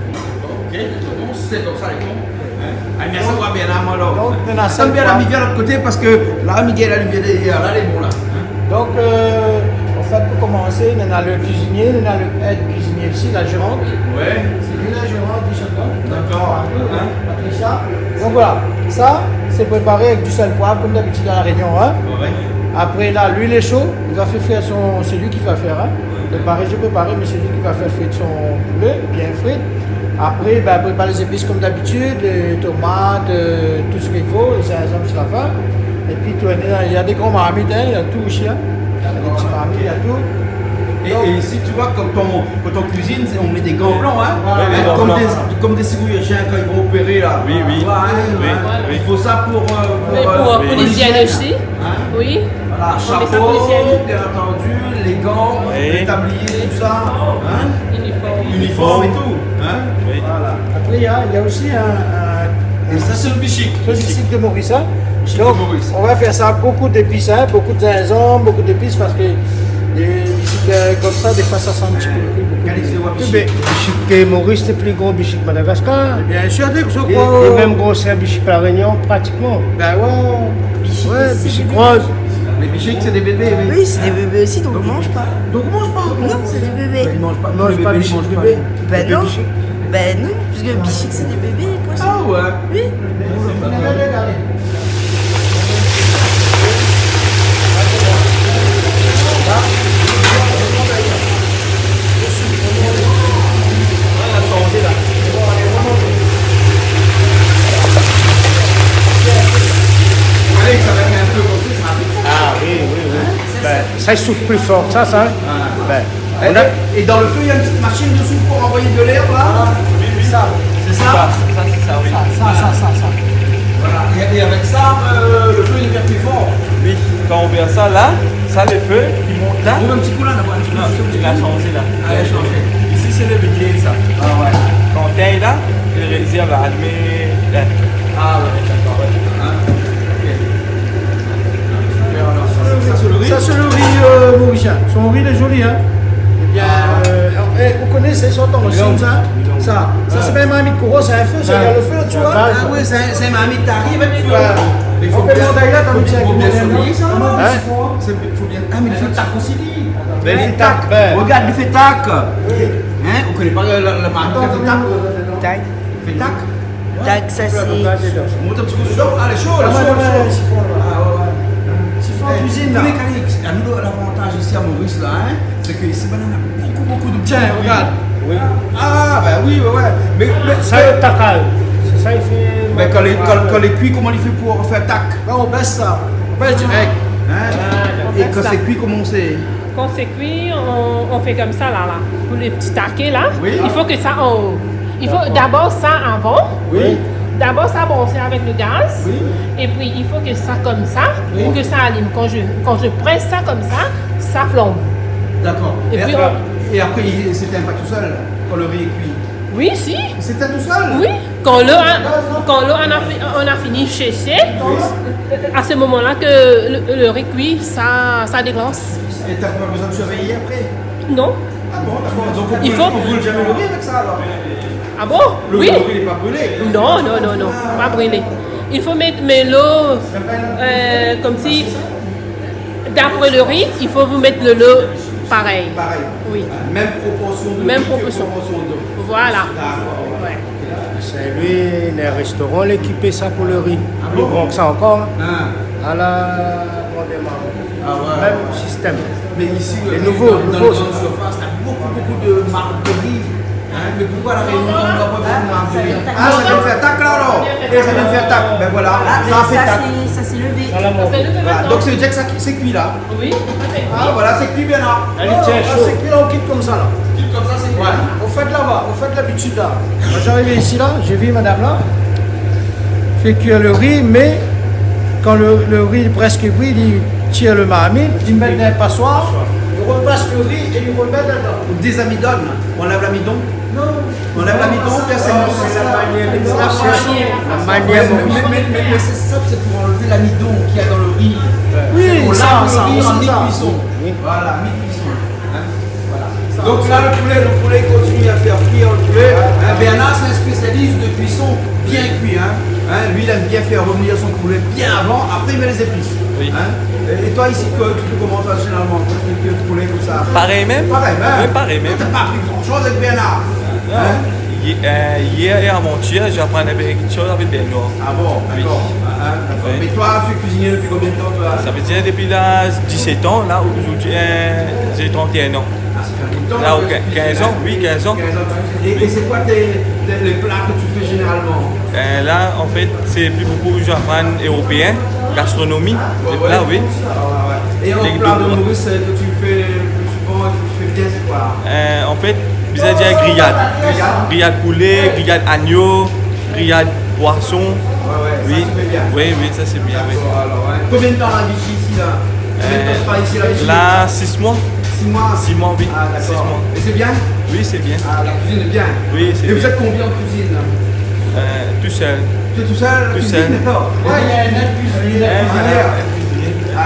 Ok, bon, c'est comme ça, les cons. Hein ? Ah, mais ça va bien, là, moi, alors. Donc, on a... Attends bien, là, Miguel, de l'autre côté, parce que là, Miguel, la lumière derrière, là, elle est bon, là. Hein ? Donc, euh, en fait, pour commencer, on a le cuisinier, on a le aide cuisinier aussi, la gérante. Ouais. C'est lui la gérante du château. D'accord. Hein ? Patricia. Donc voilà, ça, c'est préparé avec du sel poivre, comme d'habitude à La Réunion, hein. Ouais. Après, là, l'huile est chaude, il va faire frire son, c'est lui qui va faire, hein. Préparer, je prépare, mais c'est lui qui va faire frire son poulet, bien frit. Après, ben, prépare les épices comme d'habitude, les tomates, euh, tout ce qu'il faut, les gingembre sur la fin. Et puis, tourner, il y a des grands marmites, hein, il y a tout aussi, hein. Il y a des petits marmites, il y a tout. Et, donc, et ici, tu vois, quand on, quand on cuisine, c'est, on met des gants blancs, hein. Voilà. Ouais, les gants blancs. Comme des, comme des chirurgiens quand ils vont opérer, là. Oui, oui. Tu vois, hein, oui, hein. Oui. Il faut ça pour, euh, pour, euh, pour l'hygiène aussi. Mais pour, pour l'hygiène. Hein ? Oui. Voilà, chapeau, bien entendu, les gants, le tablier, tout ça, hein ? Uniforme. Uniforme et tout, hein ? Oui. Voilà. Après, il y a, il y a aussi un, un... Et ça, c'est le bichique. Le bichique de Maurice, hein ? Bichique de Maurice. Donc, on va faire ça, beaucoup d'épices, hein, beaucoup de gingembre, beaucoup d'épices, parce que les bichiques, euh, comme ça, des fois, ça sent un petit peu le cul, beaucoup. Kèl i sé, wa, bichik ? Bichik Moris, lé pli gro bichik Madagaskar. Biensir, dé ke sa, é, é mèm grosèr bichik La Rényon, pratikman. Bin ouais. Bichik, ouais, sé bichik dé bébé. Roz. Lé bichik, sé dé bébé, oui. Oui, sé dé bébé osi, donk i manz pa. Donk i manz pa. Non, sé dé bébé. Bin, i manz pa. I manz pa bichik bébé. Bin non. Bin non, parske bichik, sé dé bébé, koi. Ah ouais. Oui. Ah oui, oui, oui. Bin, sa i souf pli for ke sa, sa, hein ? Ah. Bin, É, é dan le fé, néna in ti mashine desou pou anvoy de lèr, la ? Ah, oui, oui. Sa. Sé sa ? Sa, sa, sé sa, oui. Sa, sa, sa, sa. Voilà. É, é avèk sa, euh, le fé i devien pli for. Oui, kan ou ouvèr sa, la, sa, le fé i mont la. Ou mèt in ti kou la, la, in ti kou. Non, la shanzé, la. Ah, la shanzé. Isi, sé le milié, sa. Ah ouais. Kan ou tègn la, le rézèr va alimé, la. Ah ouais, dakor. Ouais. Hein ? Ok. Sa, sé le ri. Sa, sé le ri, euh, morisien. Son ri lé zoli, hein. Bien, euh, é, ou koné, sé sort an Shin, sa ? Sa, sa, sé pa in marmit pou sa, sé in fé, sa, néna le fé, tu vois. Ah ouais, sé in, sé in marmit tari avèk fé. Ouais. Mé fo bien, fo bien, fo bien sirvéyé sa. Hein ? Fo bien. Ah, mé le fé tak osi, li. Mé le fé tak, bin. Regard, le fé tak. Hein ? Ou koné pa le, le, le marmit le fé tak ? Tak. Fé tak. Tak, sa, sé... Mont in ti kou dedan. Ah, lé sho, lé sho, lé sho. Ah, ouais, ouais. Shifon kuizine, la. Mé Calix, anou, lavantaz isi a Moris, la, hein, sé ke isi, bin, néna bonpé, bonpé de produi. Tiens, regard. Oui. Ah, bin oui, ouais, ouais. Mé, mé sa, sé le takaz. Sé sa, i fé... Mé kan lé, kan, kan lé kui, koman i fé pou fé tak ? Bin, ou bès sa. Ou bès dirèk. Hein ? Ah, dakor. É kan sé kui, koman i fé ? Kan sé kui, on, on fé konmsa, la, la. Pou le ti také, la, oui, i fo ke sa an o. I fo dabor sa avan. Dakor. Oui. Dabor sa bransé avèk le gaz. Oui. Épi, i fo ke sa konmsa, oui, pou ke sa alim. Kan je, kan je près sa konmsa, sa flanb. Dakor. Épi, é apré, on, é apré, i, i s'étinn pa tousèl, kan le ri lé kui ? Oui, si. I s'étinn tousèl ? Oui. Kan le, kan le, on a fi-, on a fini séshé, oui, a se moman-la ke le, le ri kui, sa, sa déklans. É ou na pa bezoin de sirvéyé apré ? Non. Ah bon, dakor. Donk, i fo, on bril zamé le ri avèk sa, alor ? Ah bon ? Oui. Le, le ri lé pa brilé ? Non, non, non, non, pa brilé. I fo mèt, mé lo, euh, konmsi, d'apré le ri, i fo ou mèt le lo parèy. Parèy. Oui. Mèm proporsion de kui, mèm proporsion. Proporsion d'lo. Voilà. Dakor. Ouais. Saint-Louis, néna in restoran, li ékip sa pou le ri. Ah bon ? Pli gran ke sa ankor, hein. Ah. Ala, bon, démar. Ah ouais. Mèm sistèm. Mé isi, lé nouvo, dan, dan, nouvo, dan sa. Lé grann sirfas, néna bonpé, bonpé de mark de ri. Hein, mé poukoi La Rényon, nou na pa bonpé de mark de ri ? Ah, sa i vien fé tak, la, alor ? É sa i vien fé tak. Bin voilà, sa i fé tak. Ah, mé sa, sé, sa, sé le V. Voilà, donk, sa i vé dir ke sa, sé kui, la. Oui, sa sé kui. Ah, voilà, sé kui bien, la. Alé, tiens, sho. Sé kui, la, ou kit konmsa, la. Kit konmsa, sé kui. Voilà. Ou fé laba, ou fé labitid, la. Moin, mi ariv isi, la, mi vi madam, la. Fé kui le ri, mé kan le, le ri lé prèsk kui, li tir le marmit, li mèt dan in pasoir, li repas le ri é li remèt ladan. Ou dézamidone, ou anlèv lamidon. Non. On enlève l'amidon, non, bien, c'est, c'est la manière, c'est la façon. La manière. Mé, mé, mé, mé, mé sé sa, sé pou anlèv l'amidon ki lé dan le ri. Oui, sa, sa, sa. Sé pou lanlèv le ri an mi-kuison. Oui. Voilà, mi-kuison. Hein, voilà. Donk la, le poulé, le poulé i kontinié a fé frir le poulé. Hein, Bernard, sé in spésialis de kuison bien kui, hein. Hein, li, li èm bien fé revnir son poulé bien avan, apré li mèt lé zépis. Oui. Hein. É, é toi, isi, ke, ou fé koman, toi, zénéralman, kan ou fé kui le poulé konmsa ? Parèy mèm ? Parèy mèm. Oui, parèy mèm. Ou na pa apri gran shoz avèk Bernard. Non. Hein ? Yèr, euh, yèr é avan-yèr, la aprann in pé kékshoz avèk Bernard. Ah bon, dakor. Oui. Ah, ah, dakor. Oui. Mé toi, ou lé kuizinié dopi konbien de tan, toi ? Sa vé dir dopi la, disèt an, la, zordi, euh, sé trant-é-in an. Ah, sa fé lontan, la, ou fé kuizine, hein ? Kinz an, oui, kinz an. Kinz an, oui. É, é sé koi tes, tes, les plats que tu fais généralement ? Euh, la, an fèt, sé pli bonpé, mi aprann éropéen, gastronomi, sé pla, oui. Ah ouais, ouais. É an pla de Maurice, euh, que tu fais le plus souvent et que tu fais bien, c'est quoi ? Euh, an fèt, mi sa dir griyad. Griyad ? Griyad poulé, griyad agno, griyad poison. Ouais, ouais, ça, tu fais bien. Oui, oui, sa sé bien, oui. D'accord, alors, ouais. Combien de temps la vie ici, là ? Combien de temps tu travailles ici, là, ici ? Euh, la, sis moi. Six mois ? Six mois, oui. Ah, d'accord. Six mois. Et c'est bien ? Oui, sé bien. Ah, la cuisine est bien. Oui, sé bien. Et vous êtes combien en cuisine, là ? Euh, tout seul. Tu es tout seul, la cuisine ? Tout seul. D'accord. Ouais, il y a un aide cuisinier, un aide cuisinière. Ah,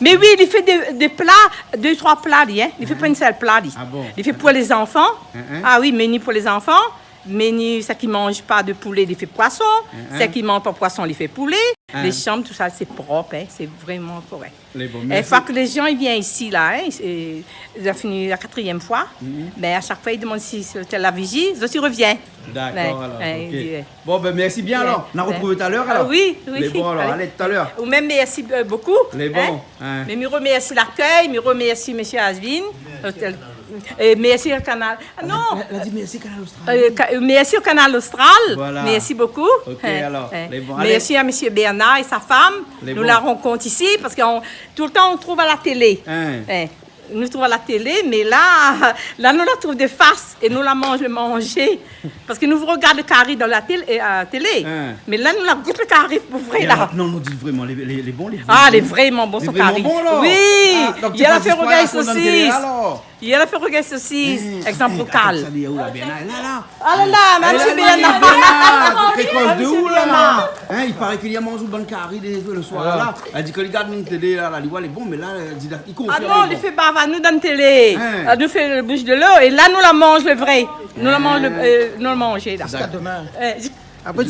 Mé oui, li fé dé, dé pla, dé, troi pla, li, in. Li fé pa in sèl pla, li. Ah bon ? Li fé pou lé zanfan. Ah oui, meni pou lé zanfan. Meni, sak i manz pa de poulé, li fé poison. Sak i manz pa poison, li fé poulé. Lé shanm, tousa, sé prop, in. Sé vréman korèk. Lé bon, mèrsi. É fo ke lé zan i vien isi la, in, é, la fini la katrièm foi. Mé a shak foi, i demann si sé tèl la vizi, zot i revien. Dakor, alor, OK. Bon, bin, mèrsi bien, alor. Nou artrouv talèr, alor. Ah oui, oui. Lé bon, alor, alé, talèr. Ou mèm, mèrsi, euh, bokou. Lé bon, in. Mé mi remèrsi lakèy, mi remèrsi mésyé Asvin, lotèl. É mèrsi o Kanal. Ah non. La, la di mèrsi Kanal Austral. Euh, ka-, euh, mèrsi o Kanal Austral. Voilà. Mèrsi bokou. OK, alor, lé bon. Alé. Mèrsi a mésyé Bernard é sa fanm. Nou la rankont isi, parske toultan nou trouv a la télé. In. Nou trouv a la télé, mé la, la nou la trouv de fas é nou la manz le manzé. Parske nou regard le kari dan la tél-, euh, a la télé. Mé la nou la gout le kari pou vré, la. É alor, non, nou di vréman, lé, lé, lé bon, lé bon. Ah, lé vréman bon, son kari. Lé vréman bon, la. Oui. Ah, donk, i fé rougay sosis. I fé rougay sosis, èk zanbrokal. Sa di, oh la, Bernard, la, la. Ah la la, mé ti Bernard. Bernard, kèk shoz de ou, la, la. In, i paré ke li la manz out bann kari le, le soir, la. La di ke li gard nou télé, la, la, li voi lé bon, mé la, li di, la, li konfirm lé bon. Ah non, li fé bav anou dan télé. In. Ah, nou fé le boush de lo, é la nou la manz le vré. Nou la manz le, euh, nou la manzé, la. Ziska domin. Euh, zi-,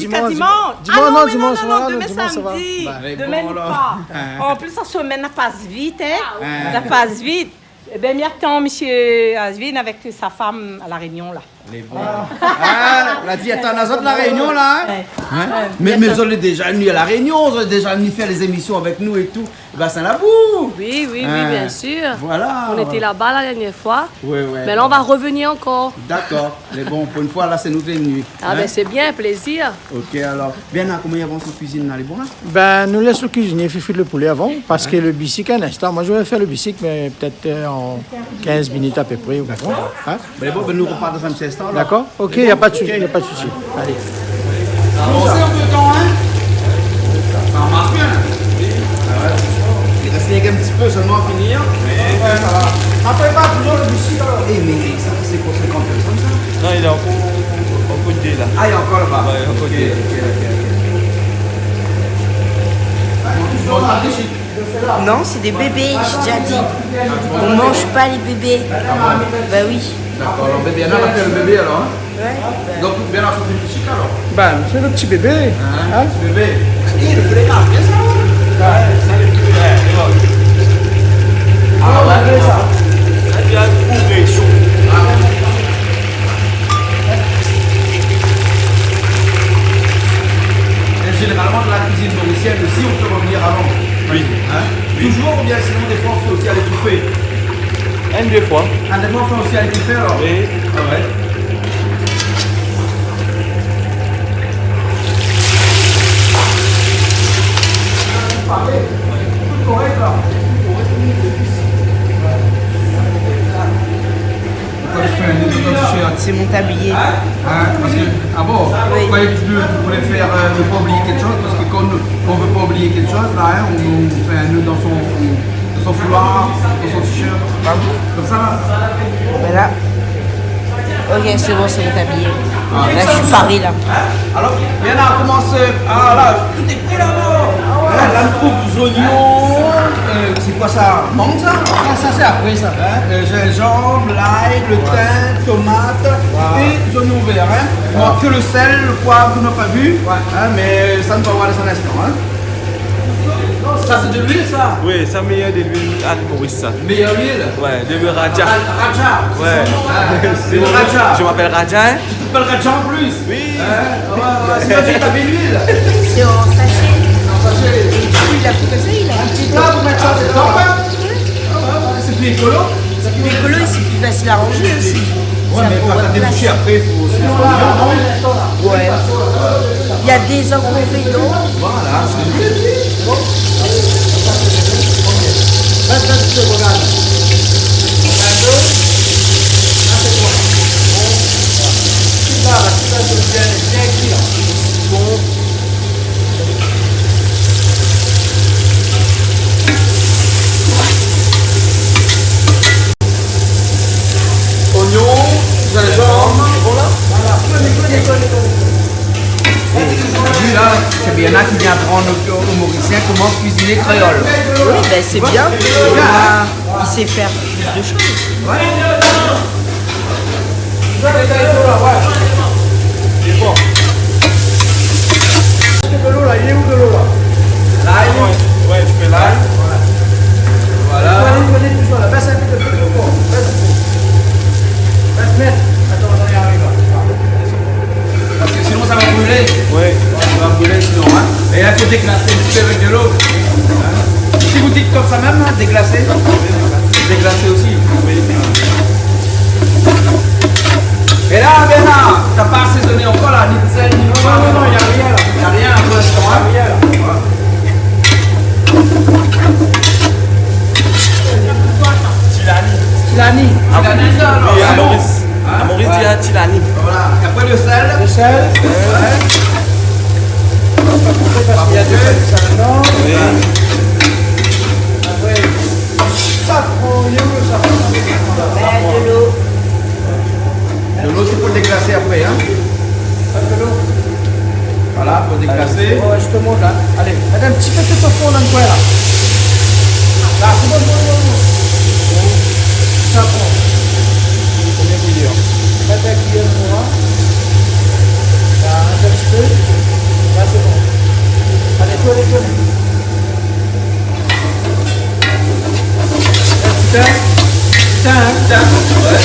ziska dimansh. Apré dimansh. Ah non, mé non, non, non, domin, samdi. Lé bon, alor. Domin nou pa. An plis, sa semèn la pas vit, in. La pas vit. Ében, mi atann mésyé Asvin avèk sa fanm a La Rényon, la. Lé bon. Ah, la di, atann, azot La Rényon la, hein? Ouais. Hein? Ouais, mé, mé zot lé déza vni La Rényon, zot lé déza vni fé lé zémisyon avèk nou é tou. Bassin Labour. Oui, oui, oui, bien sûr. Voilà, voilà. On était là-bas la dernière fois. Ouais, ouais, ouais. Mais là, on va revenir encore. D'accord. Mé bon, pou in foi la, sé nou ki lé vni. Ah ben, c'est bien, plaisir. OK, alor. Bernard, koman i avans la kuizine la, lé bon la? Ben, nou lès lo kuizinié frit le poulé avan, parske lo bisik, in instan. Moi, je vais faire le bisik, mais peut-être, euh, en quinze minutes à peu près, ou konpran, hein? Mé bon, ben, nou repar dan in ti instan, alor. D'accord. OK, y a pas de souci, y a pas de souci. Allez. Bon, c'est un peu de temps, hein? Ça marche bien. Ah ouais. Il reste rien qu'un petit peu seulement à finir. Mais ça va. Après, pas toujours le bisik, alors. Eh, mais ça, c'est pour cinquante personnes, ça? Non, il est encore, encore deux, là. Ah, il est encore là-bas. Ouais, il est encore deux. OK, OK, OK, OK. Ah, bon, toujours là, ici. Non, c'est des bébés, j'ai déjà dit. On mange pas les bébés. Ah bon? Bah oui. D'accord, alors bébé, Anna va faire le bébé alors, hein? Ouais, bah. Donc, bien la santé physique alors? Ben, c'est le petit bébé, hein? Petit bébé. Eh, le poulet marche bien, ça, hein? Ouais, ça, le poulet, ouais, c'est bon. Ah ouais, ça. Ça, tu as trouvé chaud. Ah ouais. Et généralement, la cuisine mauricienne aussi, on peut revenir avant. Oui. Hein? Oui. Toujours, ou bien sinon, des fois, on fait aussi à l'étouffée? Un, deux fois. Ah, des fois, on fait aussi à l'étouffée, alors? Oui. Ah ouais. Parfait. Tout correct, là. Pourquoi tu fais un nœud dans ton t-shirt? C'est mon tablier. Hein, parce que, ah bon, oui. Pourquoi tu veux, tu voulais faire, euh, ne pas oublier quelque chose, parce que quand on, on veut pas oublier quelque chose, là, hein, on, on fait un nœud dans son, dans son foulard, dans son t-shirt. Comme ça, là. Voilà. OK, c'est bon, c'est mon tablier. Ah. Là, je suis parée, là. Alors, bien, là, commence, euh, ah, là, tout est prêt, là, là. Ah ouais. Hein, là, on coupe les oignons, euh, c'est quoi ça? Menthe, ça? Ah, ça, c'est après, ça. Hein, euh, gingembre, l'ail, le thym, tomate et les oignons verts, hein. Il manque que le sel, le poivre, on n'a pas vu. Ouais. Hein, mais ça, on va voir dans un instant, hein. Ça, c'est de l'huile, ça? Oui, ça, meilleur de l'huile à Maurice, ça. Meilleure huile? Ouais, de l'huile Raja. Ra-, Raja, c'est ça? Ouais. Ah, c'est le Raja. Je m'appelle Raja, hein? Tu t'appelles Raja en plus? Oui. Hein? Ah ouais, ouais, c'est pas du tout l'huile. C'est en sachet. En sachet. Et tu l'as fait comme ça, il a un petit plat pour mettre ça dedans, hein? Ah ouais, ouais, c'est plus écolo. C'est plus écolo et c'est plus facile à ranger aussi. Ouais, mais quand t'as débouché après, il faut aussi les oignons, non? Ouais. Il y a des inconvénients. Voilà, c'est bon. Vas-y, vas-y, regarde. Là, là, là, c'est bien, bien cuit, là. Bon. Oignon, gingembre, et voilà. Voilà. Li la, sé bien la ki vien aprann o, o Morisien koman kuiziné kréol. Oui, ben, c'est bien. Bien, hein ? Il sait faire plus de choses. Ouais. Lé bon. Èske de lo la, lé ou de lo la ? L'ail. Ouais, ouais, tu fais l'ail. Voilà. Voilà. Vas-y, vas-y, touche la. Baisse un peu le feu, trop fort. Baisse le feu. Baisse net. Attends, attends, il arrive là. Parce que sinon, ça va brûler. Ouais, ça va brûler sinon, hein. Et là, il faut déglacer un petit peu avec de l'eau. Hein. Si vous dites comme ça même, hein, déglacer. Déglacer aussi. Oui. Et là, Bernard, t'as pas assaisonné encore là, ni de sel, ni de poivre. Non, non, non, il y a rien là. Il y a rien pour l'instant, hein. Il y a rien là. Voilà. Tilani. Tilani. Tilani, ça, alors. Oui, c'est bon. À Maurice. Hein ? À Maurice, il y a Tilani. Voilà. Et après, le sel. Le sel. Ouais. Parce qu'il y a du sel, ça, non ? Oui. Après, safran, il y a où le safran ? Ben, de l'eau. De l'eau, c'est pour déglacer après, hein ? Pas de l'eau. Voilà, pour déglacer. Ouais, je te montre, là. Allez, mets un petit peu de safran dans le coin, là. Là, c'est bon, bon, bon, bon. Safran. Combien de cuillères ? Pas de cuillère pour moi. Là, un petit peu. Là, c'est bon. Allez, toi, allez, toi. Putain. Putain, hein ? Putain, ouais.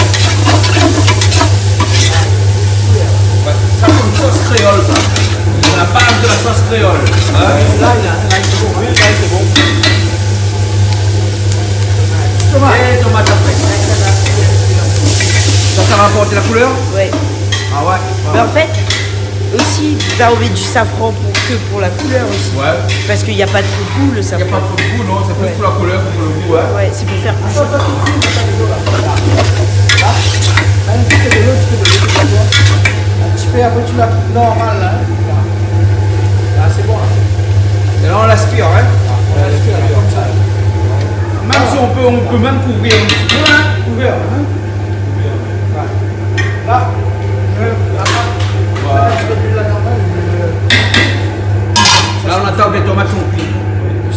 Kréol, sa. La baz de la sos kréol. Hin ? La, la, la, sé bon. Oui, la, sé bon. Tomat. É tomat apré. Sa, sa va aport la koulèr ? Ouais. Ah ouais. Mé an fèt, osi, la, ou mèt du safran pou, ke pou la koulèr osi. Ouais. Parske na pa tro d'gou, le safran. Na pa tro d'gou, non, sé plis pou la koulèr ke pou le gou, hin. Ouais, sé pou fé... Atann, atann, atann, atann, atann. La, in ti pé de lo, in ti pé de lo, in ti pé, apré ou la koup normal, la, hin. La, sé bon, la. É la, ou lès kui, hin. Ou lès kui, la, konmsa. Mèm si ou pé, ou pé mèm kouvèr in ti pé, hin. Kouvèr, hin. La, euh, la, la, in ti pé d'luil la, normal, euh. La, ou atann ke tomat i kui.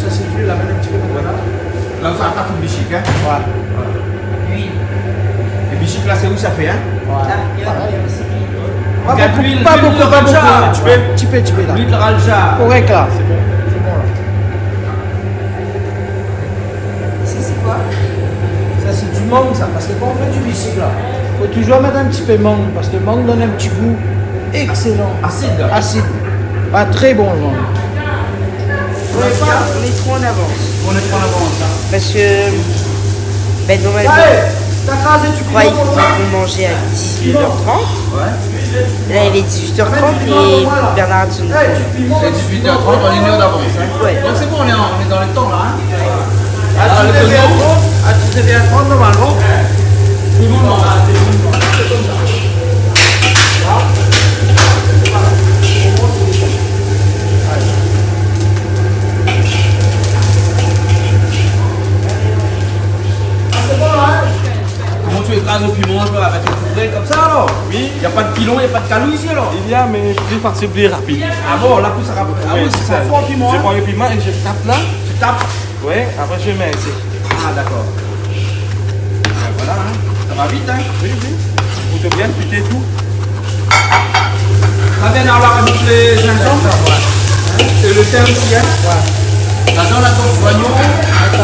Sa, sé d'luil la, mèt in ti pé, voilà. La, ou sa pa kout bishik, hin ? Ouais. Voilà. Luil. É bishik la, sé ou sa fé, hin ? Ouais. Ah, parèy. Pa bokou, pa bokou, pa bokou. Gard luil, luil la, in ti pé, in ti pé la. Luil la, ralja. Korèk la. Sé bon, sé bon la. Sa, sé koi ? Sa, sé du mang, sa. Parske kan ou fé du bishik, la, fo toujour mèt in ti pé mang, parske mang i donn in ti gou ékselan. Asid. Asid. Ah, trè bon, le mang. Ou mèt pa, ou mèt tro an avans. Ou mèt tro an avans, hin. Parske, bin, normalman, je crois il faut qu'on mange à dix-huit heures trente. Ouais. Là, il est dix-huit heures trente et Bernard a dit... C'est dix-huit heures trente, on a une heure d'avance, hein. Ouais. Donc c'est bon, on est en, on est dans le temps, là, hein. À dix-neuf heures trente, à dix-neuf heures trente, normalement. Tout le monde en a, c'est comme ça. Voilà. Ah, c'est bon, là, hein ? Koman ou ékraz lo piman, toi, avèk lo kouvèr konmsa, alor ? Oui. Na pa de pilon, na pa de kalou isi, alor ? Il y a, mais plus facile, plus rapide. Ah bon, la, pou sa rap-, ah oui, sé for, piman, hein ? Je prends le piment et je tape là. Tu tapes ? Oui, après je mets ici. Ah, d'accord. Ben voilà, hein. Ça va vite, hein ? Oui, oui. Faut bien cuiter tout. Sa, Bernard, ou la rajout le zinzanm. Hein ? É le tin osi, hein ? Ouais. Ladan, la, donk, zoignon,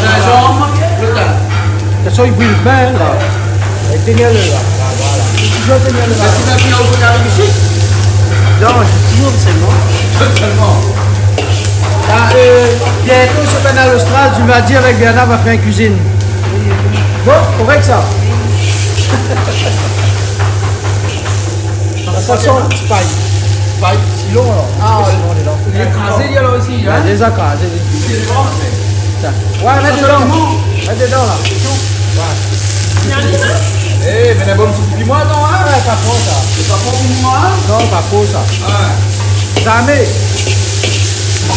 zinzanm, le tin. Sa, i bril bien, la. É tien ali, la. Voilà. Toujour tien ali, la. Sa, sé la ki na ouvèr la boushik ? Non, sé toujour sèlman. Sèlman. Ah, euh, bientôt sur Kanal Austral, tu vas dire avec Bernard va faire cuisine. Bon, korèk sa. Sa, sa san ti pay. Pay. Silon, alor. Ah, silon, lé la. Lé krazé, li, alor, isi, hein ? Lé déza krazé, li. Lé gran, mé... Sa. Ouais, mèt dedan. Mèt dedan, la. Ouais. Eh, mé la, bon, ti piman, atann, hein ? Ouais, pa for sa. Sé pa for pou moin, hein ? Non, pa for sa. Ouais. Zamé.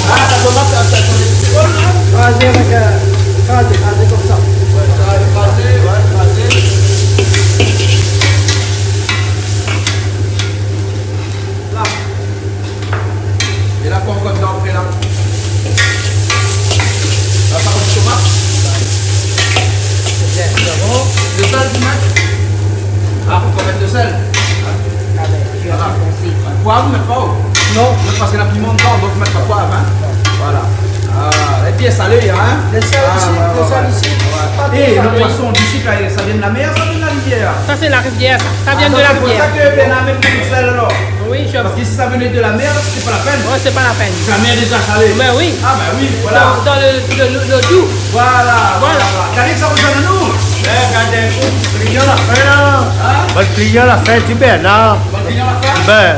Ah, la tomat, la, sa, sa, sé bon, hein ? Krazé avèk, euh, krazé, krazé konmsa. Ouais, krazé, krazé, ouais, krazé. La. É la, koi ankor dedan apré, la ? La, pa tomat. Sé bien, sé bon. Le sèl, tu mets ? Ah, fo mèt le sèl. Ah ben, tu as pensé. Voilà. Poiv, mèt pa, oh. Non. Non, parske na piman dedan, donk mèt pa poiv, hein. Non. Voilà. Ah, lé bien salé, hein. Le sèl isi, le sèl isi, pa tro salé. Ah, ouais, ouais, ouais. É le poison, du sik, la, sa i vien de la mèr, sa i vien de la rivièr ? Sa, sé la rivièr, sa. Sa i vien de la rivièr. Ah, donk sé pou sa ke Bernard i mèt le sèl, alor. Oui, je... Parske si sa i vien de la mèr, sé pa la pèn. Ouais, sé pa la pèn. La mèr lé déza salé. Ben oui. Ah ben oui, voilà. Dans, dans le, le, le, le doux. Voilà, voilà. Voilà. Gard sa, ou la donn anou. Eh, gard in kou, klian la fin, la. Hein ? Bann klian la fin, di Bernard. Bann klian la fin ? Ben.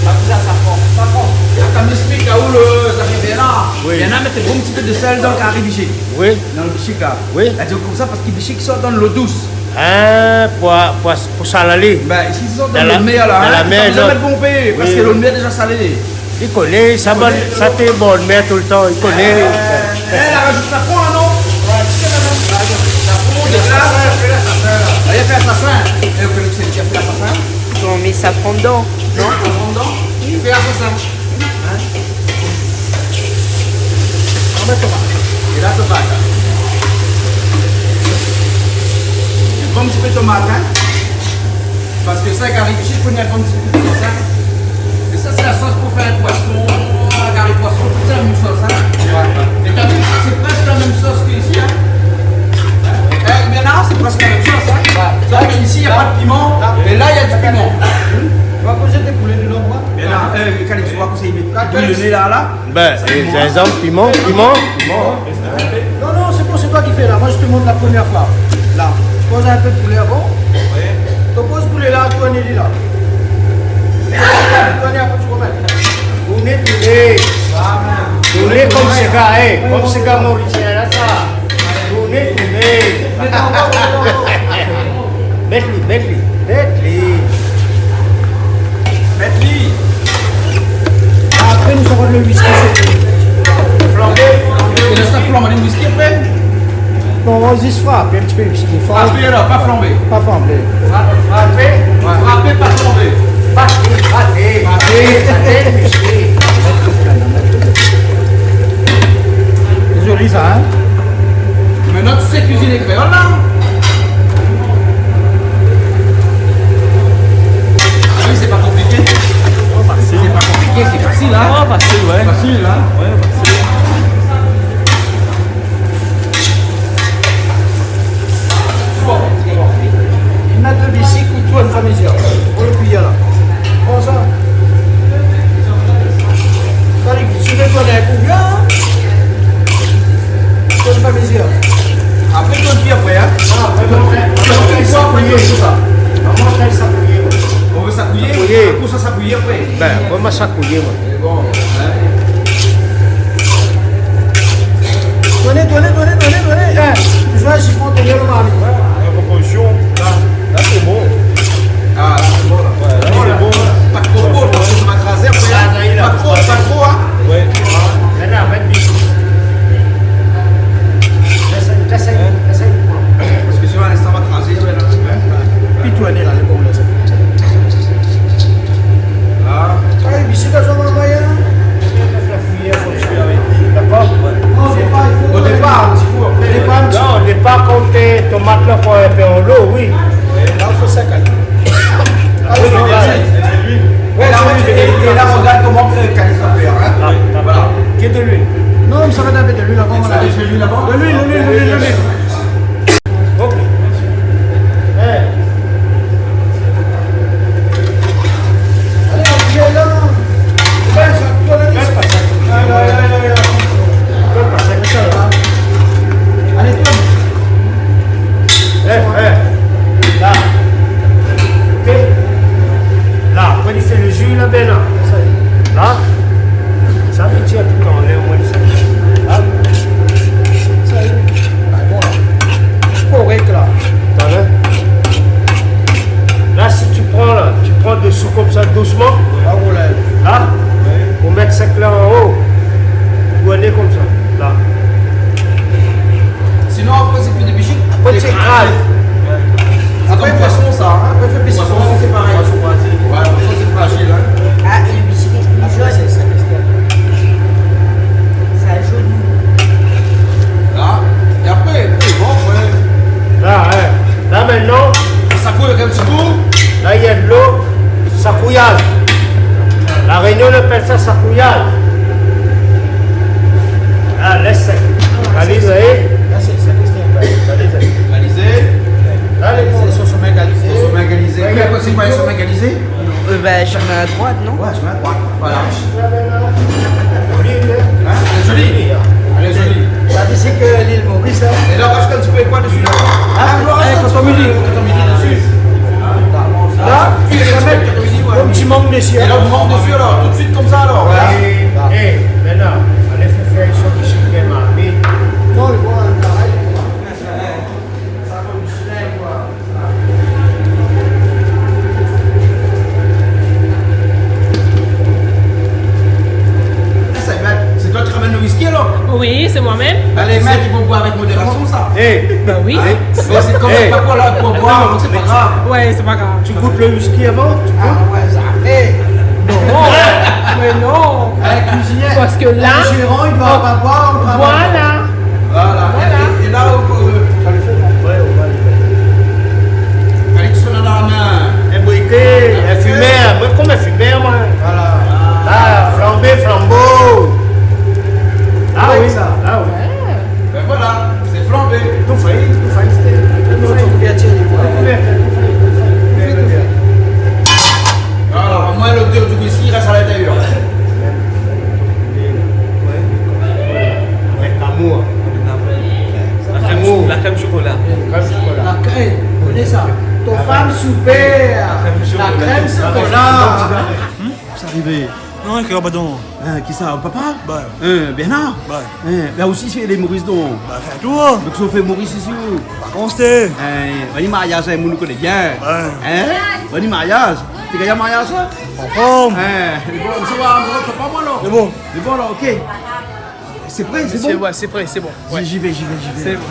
Ah, sa, sa for, sa for. Atann, mi ésplik aou le, sa fé Bernard. Oui. Bernard i mèt in bon ti pé de sèl dan le kari bishik. Oui. Dan le bishik, la. Oui. La di konmsa, parske bishik i sort dan lo dous. Hein, pou, pou, pou sa la alé. Ben, isi, i sort dan la mèr, la, hein. Dan la mèr, sa, non. Parske lo mèr lé déza salé. Li koné, sa, li koné, sa té bor mèr toultan, li koné. Eh, eh, la rajout safran, la, non ? Ouais, ti pé la rajout safran, de glas. Alé, fé safran. É ou koné kisa i fé safran ? Ou mèt safran dedan, non ? Safran dedan ? Oui. Fé safran. Hein ? Anba tomat. É la, tomat, hein. In bon ti pé tomat, hein. Parske sa, kari bishik, fo in bon ti pé de sos, hein. É sa, sé la sos pou fé poison, kari poison, tout sa, mèm sos, hein. Ouais. É ou la vi, sa, sé prèsk la mèm sos ke isi, hein. Hein ? Eh, Bernard, sé prèsk la mèm sos, hein. Ouais. Sof ke isi, na pa de piman, é la, na du piman. Hmm ? Ouais. Zot té poulé dedan, koi ? Mé la, euh, Calixto, ou va konsèy mèt, Calixto, le né la, la. Ben, zinzanm, piman, piman, piman. Non, non, c'est bon, c'est toi qui fais là. Moi, je te montre la première fois. Là, tu poses un peu de poulet avant. Oui. Tu poses poulet là, tourne-le là. Tourne un peu, tu remets. Tourne, tourne. Tourne konm séga, eh, konm séga morisien la, sa. Tourne, tourne. Mèt ali, mèt ali, mèt ali. Mèt ali. Apré, nou sava le whisky, sé tou. Flanbé. É la, sa flanb ali whisky apré ? Non, zis frapé in ti pé le whisky. Frapé alor, pa flanbé. Pa flanbé. Fra-, frapé. Ouais. Frapé, pa flanbé. Frapé, frapé. Frapé, frapé le whisky. Zoli sa, hein ? Mé non, tout sé kuizine kréol la. Ah oui, sé pa konpliké. Oh, fasil. Sé pa konpliké, sé fasil, hein. Oh, fasil, ouais. Fasil, hein. Ouais, fasil. Bon, bon. Li mèt le bisik ou tourn famizièr. Pou le kuiyèr la. Konmsa. Sa li, si le tourn in kou bien, tourn famizièr. Apré, tourn pi apré, hein. Ah, apré, tourn pi apré, tourn pi apré, tourn pi sa. Maman, fé sa kouyé, ouais. Ou vé sa kouyé ? Sa kouyé. Pou sa, sa kouyé apré. Ben, moin, ma sa kouyé, moin. Mé bon, hein. Tourn, tourn, tourn, tourn, tourn. Eh, tu vois, j'y prends ton bien le mari. La proportion, là, là, c'est bon. Ah, là, c'est bon, là. Ouais, là, c'est bon, là. Pa tro, pa tro, parske sa va krazé apré, hein. Ah, ça y est, là. Pa tro, pa tro, hein. Ouais. Maintenant, mèt bien. Lès, lès, lès. Parske sinon, a linstan, va krazé, ouais, là. Pi tourn la, le bon, la. La. Ah, é pi sé pa son moyen. Dakor ? Au départ, un petit coup, après. Au départ, un petit coup. Non, au départ, kan ou té tomat la, kan ou té an lo, oui. La, ou fé sa, kan. Ah oui, non, la, c'est de l'huile. Ouais, la, ouais, et, et là, on regarde comment que Calixto fait, hein. Ah, d'accord. Voilà. Que de l'huile. Non, mais ça va taper de l'huile avant, voilà. Ah, de l'huile avant ? De l'huile, de l'huile, de l'huile, de l'huile. Ok. Eh. Allez, on y est là. Fais ça, toi, là, fais pas ça. Aïe, aïe, aïe, aïe, aïe. Fais pas ça. Allez, tourne. Eh, eh. La. Ok. La, apré, li fé le ju la, ben la. La. Sa, mi tir tout anlèr, moin, sa. La. Sa, li. Ah, bon. Korèk, la. T'as vu ? La, si tu prends, là, tu prends dessous comme ça, doucement. Ah, ouais. Là, ouais. Ou mèt sèk la an o. Ou tourn konmsa. La. Sinon, apré, sé pi de bishik. Apré, tu écrases. Sé konm poison, sa, hein. Apré, fé bishik. Poison, sé parèy. Poison, parèy. Ouais, poison, sé frajil, hein. Ah, é le bishik, ah, sé, sé, sé, sé joli. La. É apré, oui, bon, ouais. La, hein. La, maintenant, sa kouy avèk in ti kou. La, il y a de l'eau. Sakouyaz. La Rényon i apèl sa sakouyaz. La, lès sèk. Kalizé. La, sé, sé Christian. Kalizé. Kalizé. La, lé bon. Sé son shomin kalizé. Son shomin kalizé. Ouais, ouais. Sé koi, shomin kalizé ? Euh, ben, shomin droit, non ? Ouais, shomin droit. Voilà. Hein ? Elle est jolie. Elle est jolie. Sa, sé ke l'île Maurice, hein. Et là, on rajoute un petit peu quoi dessus, là ? Ah, on rajoute un petit peu de coton mili dessus. Là, tu peux mettre un petit mangue dessus, hein. Et là, on manque dessus, alors, tout de suite, comme ça, alors. Voilà. Eh, maintenant, alé fé fé in shot de chicken marmite. Non, le bois, pareil, le bois. Sa, sé bien. C'est toi qui ramène le whisky, alors ? Oui, c'est moi-même. Allez, mec, il faut boire avec modération, ça. Eh. Bah oui. Hein ? Mais c'est comme, eh, c'est pas pour la, pour boire, donc c'est pas grave. Ouais, c'est pas grave. Tu goûtes le whisky avant, tu goûtes ? Ah ouais, jamais. Non. Mais non. Eh, cuisinier. Parce que là, le gérant, il doit pas boire au travail. Voilà. Voilà. Voilà. Et, et, et là, on peut, euh, ça le fait, là. Ouais, on va aller. Calixto la dan la min. In briké, in fimèr. Moin, konm in fimèr, moin. Voilà. La, flanbé, flanbo. Ah oui, sa. Ah oui. Ben voilà, c'est flambé. Tout fait, tout fait, c'était, tout fait. Tout fait, tout fait, tout fait. Tout fait, tout fait. Voilà, Crème chocolat. La crème, ou koné sa ? Ton femme super. La crème chocolat. Hmm ? Sa arivé. Non, kisa, pardon ? Hein, kisa, papa ? Ba. Hein, Bernard ? Ba. Hein, la osi, sé lé Moris, non ? Ba, fé tou, hein. Donk, sa fé Moris isi, ou ? Pa komansé. Hein, bann mariaz, hein, moun koné bien. Ba. Hein ? Bann mariaz. Té gingn mariaz, sa ? Anform. Hein, lé bon, sa va, mon papa, moin, la. Lé bon. Lé bon, la, ok. Sé pré, sé bon ? Sé, ouais, sé pré, sé bon. Ouais. J'y vais, j'y vais, j'y vais. Sé bon.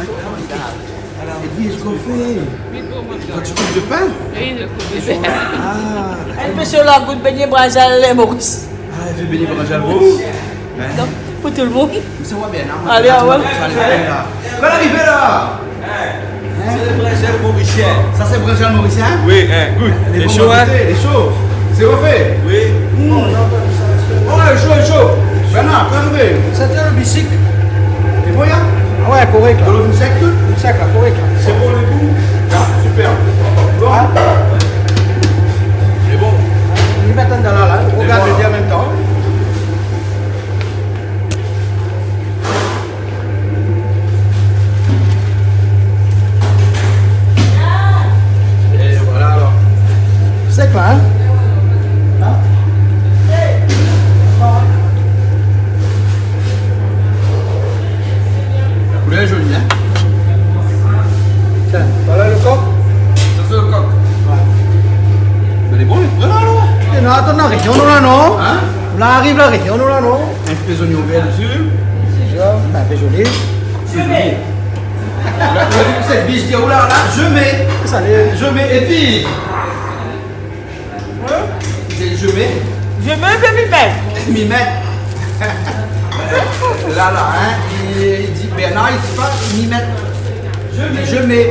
Et puis, qu'est-ce qu'on fait ? Quand tu coupes du pain ? Oui, je coupe du pain. Ah, d'accord. Èl pé sir la gout bégné brinzèl Moris. Ah, èl fé bégné brinzèl Moris. Hein ? Non, pou tout le monde. Sa va bien, hein ? Allez, ah ouais. Sa va bien, la. Kan arivé la ? Hein ? Sé le brinzèl morisien. Sa, sé brinzèl morisien ? Oui, hein, gout. Lé bon, sho, hein ? Gout, lé sho. Sé ofé ? Oui. Hmm. Oh, lé sho, lé sho. Bernard, kan arivé ? Sa tien le bisik. Lé bon, ya ? Ah ouais, korèk, la. Dolo fine sèk, tout ? Fine sèk, la, korèk, la. Sé bon, le gou ? Ah, super. Bon. Hein ? Lé bon. Ni mèt dann la, la. Lé bon, la. Regard bien an mèm tan. Et voilà alors. Sèk la, hein ? Hein ? La koulèr lé zoli, hein ? Tiens, voilà le coq. Sa sé le coq. Ouais. Mé lé bon, lé pré la, alor ? É non, atann, La Rénion, nou la, non ? Hein ? La ariv La Rénion, nou la, non ? In pé zoignon vèr dési. Déza, in pé zoli. Sé zoli. La, la, sèt bish di, oh la la, je mets. Sa lé... Je mets, épi... Hein ? Sé je mets. Je mets, mi mèt. Mi mèt. La la, hein, li, li di, Bernard, li di pa mi mèt. Je mets. Je mets.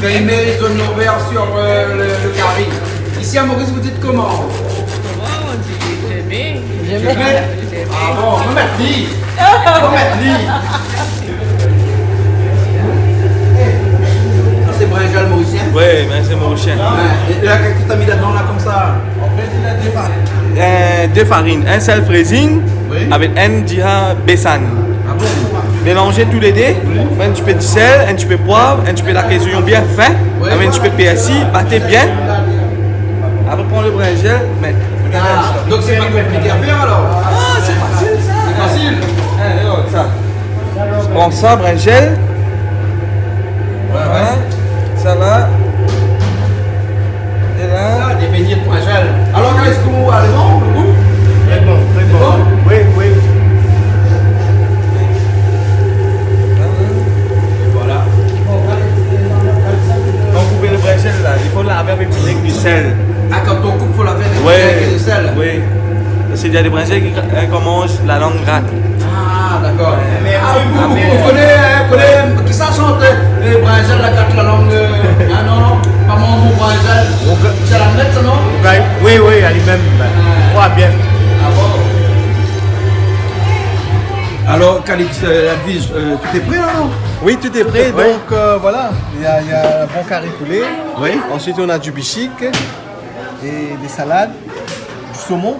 Kan i mèt lé zoignon vèr sur, euh, le, le kari. Isi a Moris, vous dites comment ? Koman i di ? Je mets. Je mets. Ah bon, nou mèt li. Nou mèt li. Sa sé brinzèl morisien ? Oui, mé sé morisien. Ouais. É la, kosa ou la mi ladan la, konmsa ? An fèt, li na dé farine. Euh, dé farine, in sèl frézing, oui, avèk in dira bésane. Ah bon ? Mélanzé tou lé dé, oui, mèt in ti pé d'sèl, in ti pé poiv, in ti pé laké zoignon bien fin, oui, avèk in ti pé pèrsi, bat bien. Apré, pran le brinzèl, mèt. Ah, donk sé pa konpliké a fèr, alor ? Ah, sé fasil, sa. Sé fasil. Eh, yo, sa. Pran sa, brinzèl. Ouais, ouais. Hein ? Sa la. É la. Ah, dé bégné de brinzèl. Alor, kan èske ou, alé, bon, le gou ? Très bon, très bon. Bon ? Oui, oui. Et voilà. Kan ou koup le brinzèl la, i fo lavé avèk du sèl. Ah, kan ou koup, fo lavé avèk du sèl. Oui. Parske néna dé brinzèl ki, euh, kan i manz, la lang i grat. Ah, dakor. Mé, ah, ou, ou koné, hein, koné, kisa i shant, euh, brinzèl la grat la lang, euh, ah non, non, pa mon, mon brinzèl. Sé la mèt, sa, non ? Oui, oui, ali mèm, ben, ouais, bien. Ah bon ? Alor, Calix, euh, Edwige, euh, tout est prêt, alor ? Oui, tout est prêt. Tout est prêt. Donc, euh, voilà, il y a, il y a un bon carry poulet. Oui. Ensuite, on a du bichique et des salades, du saumon.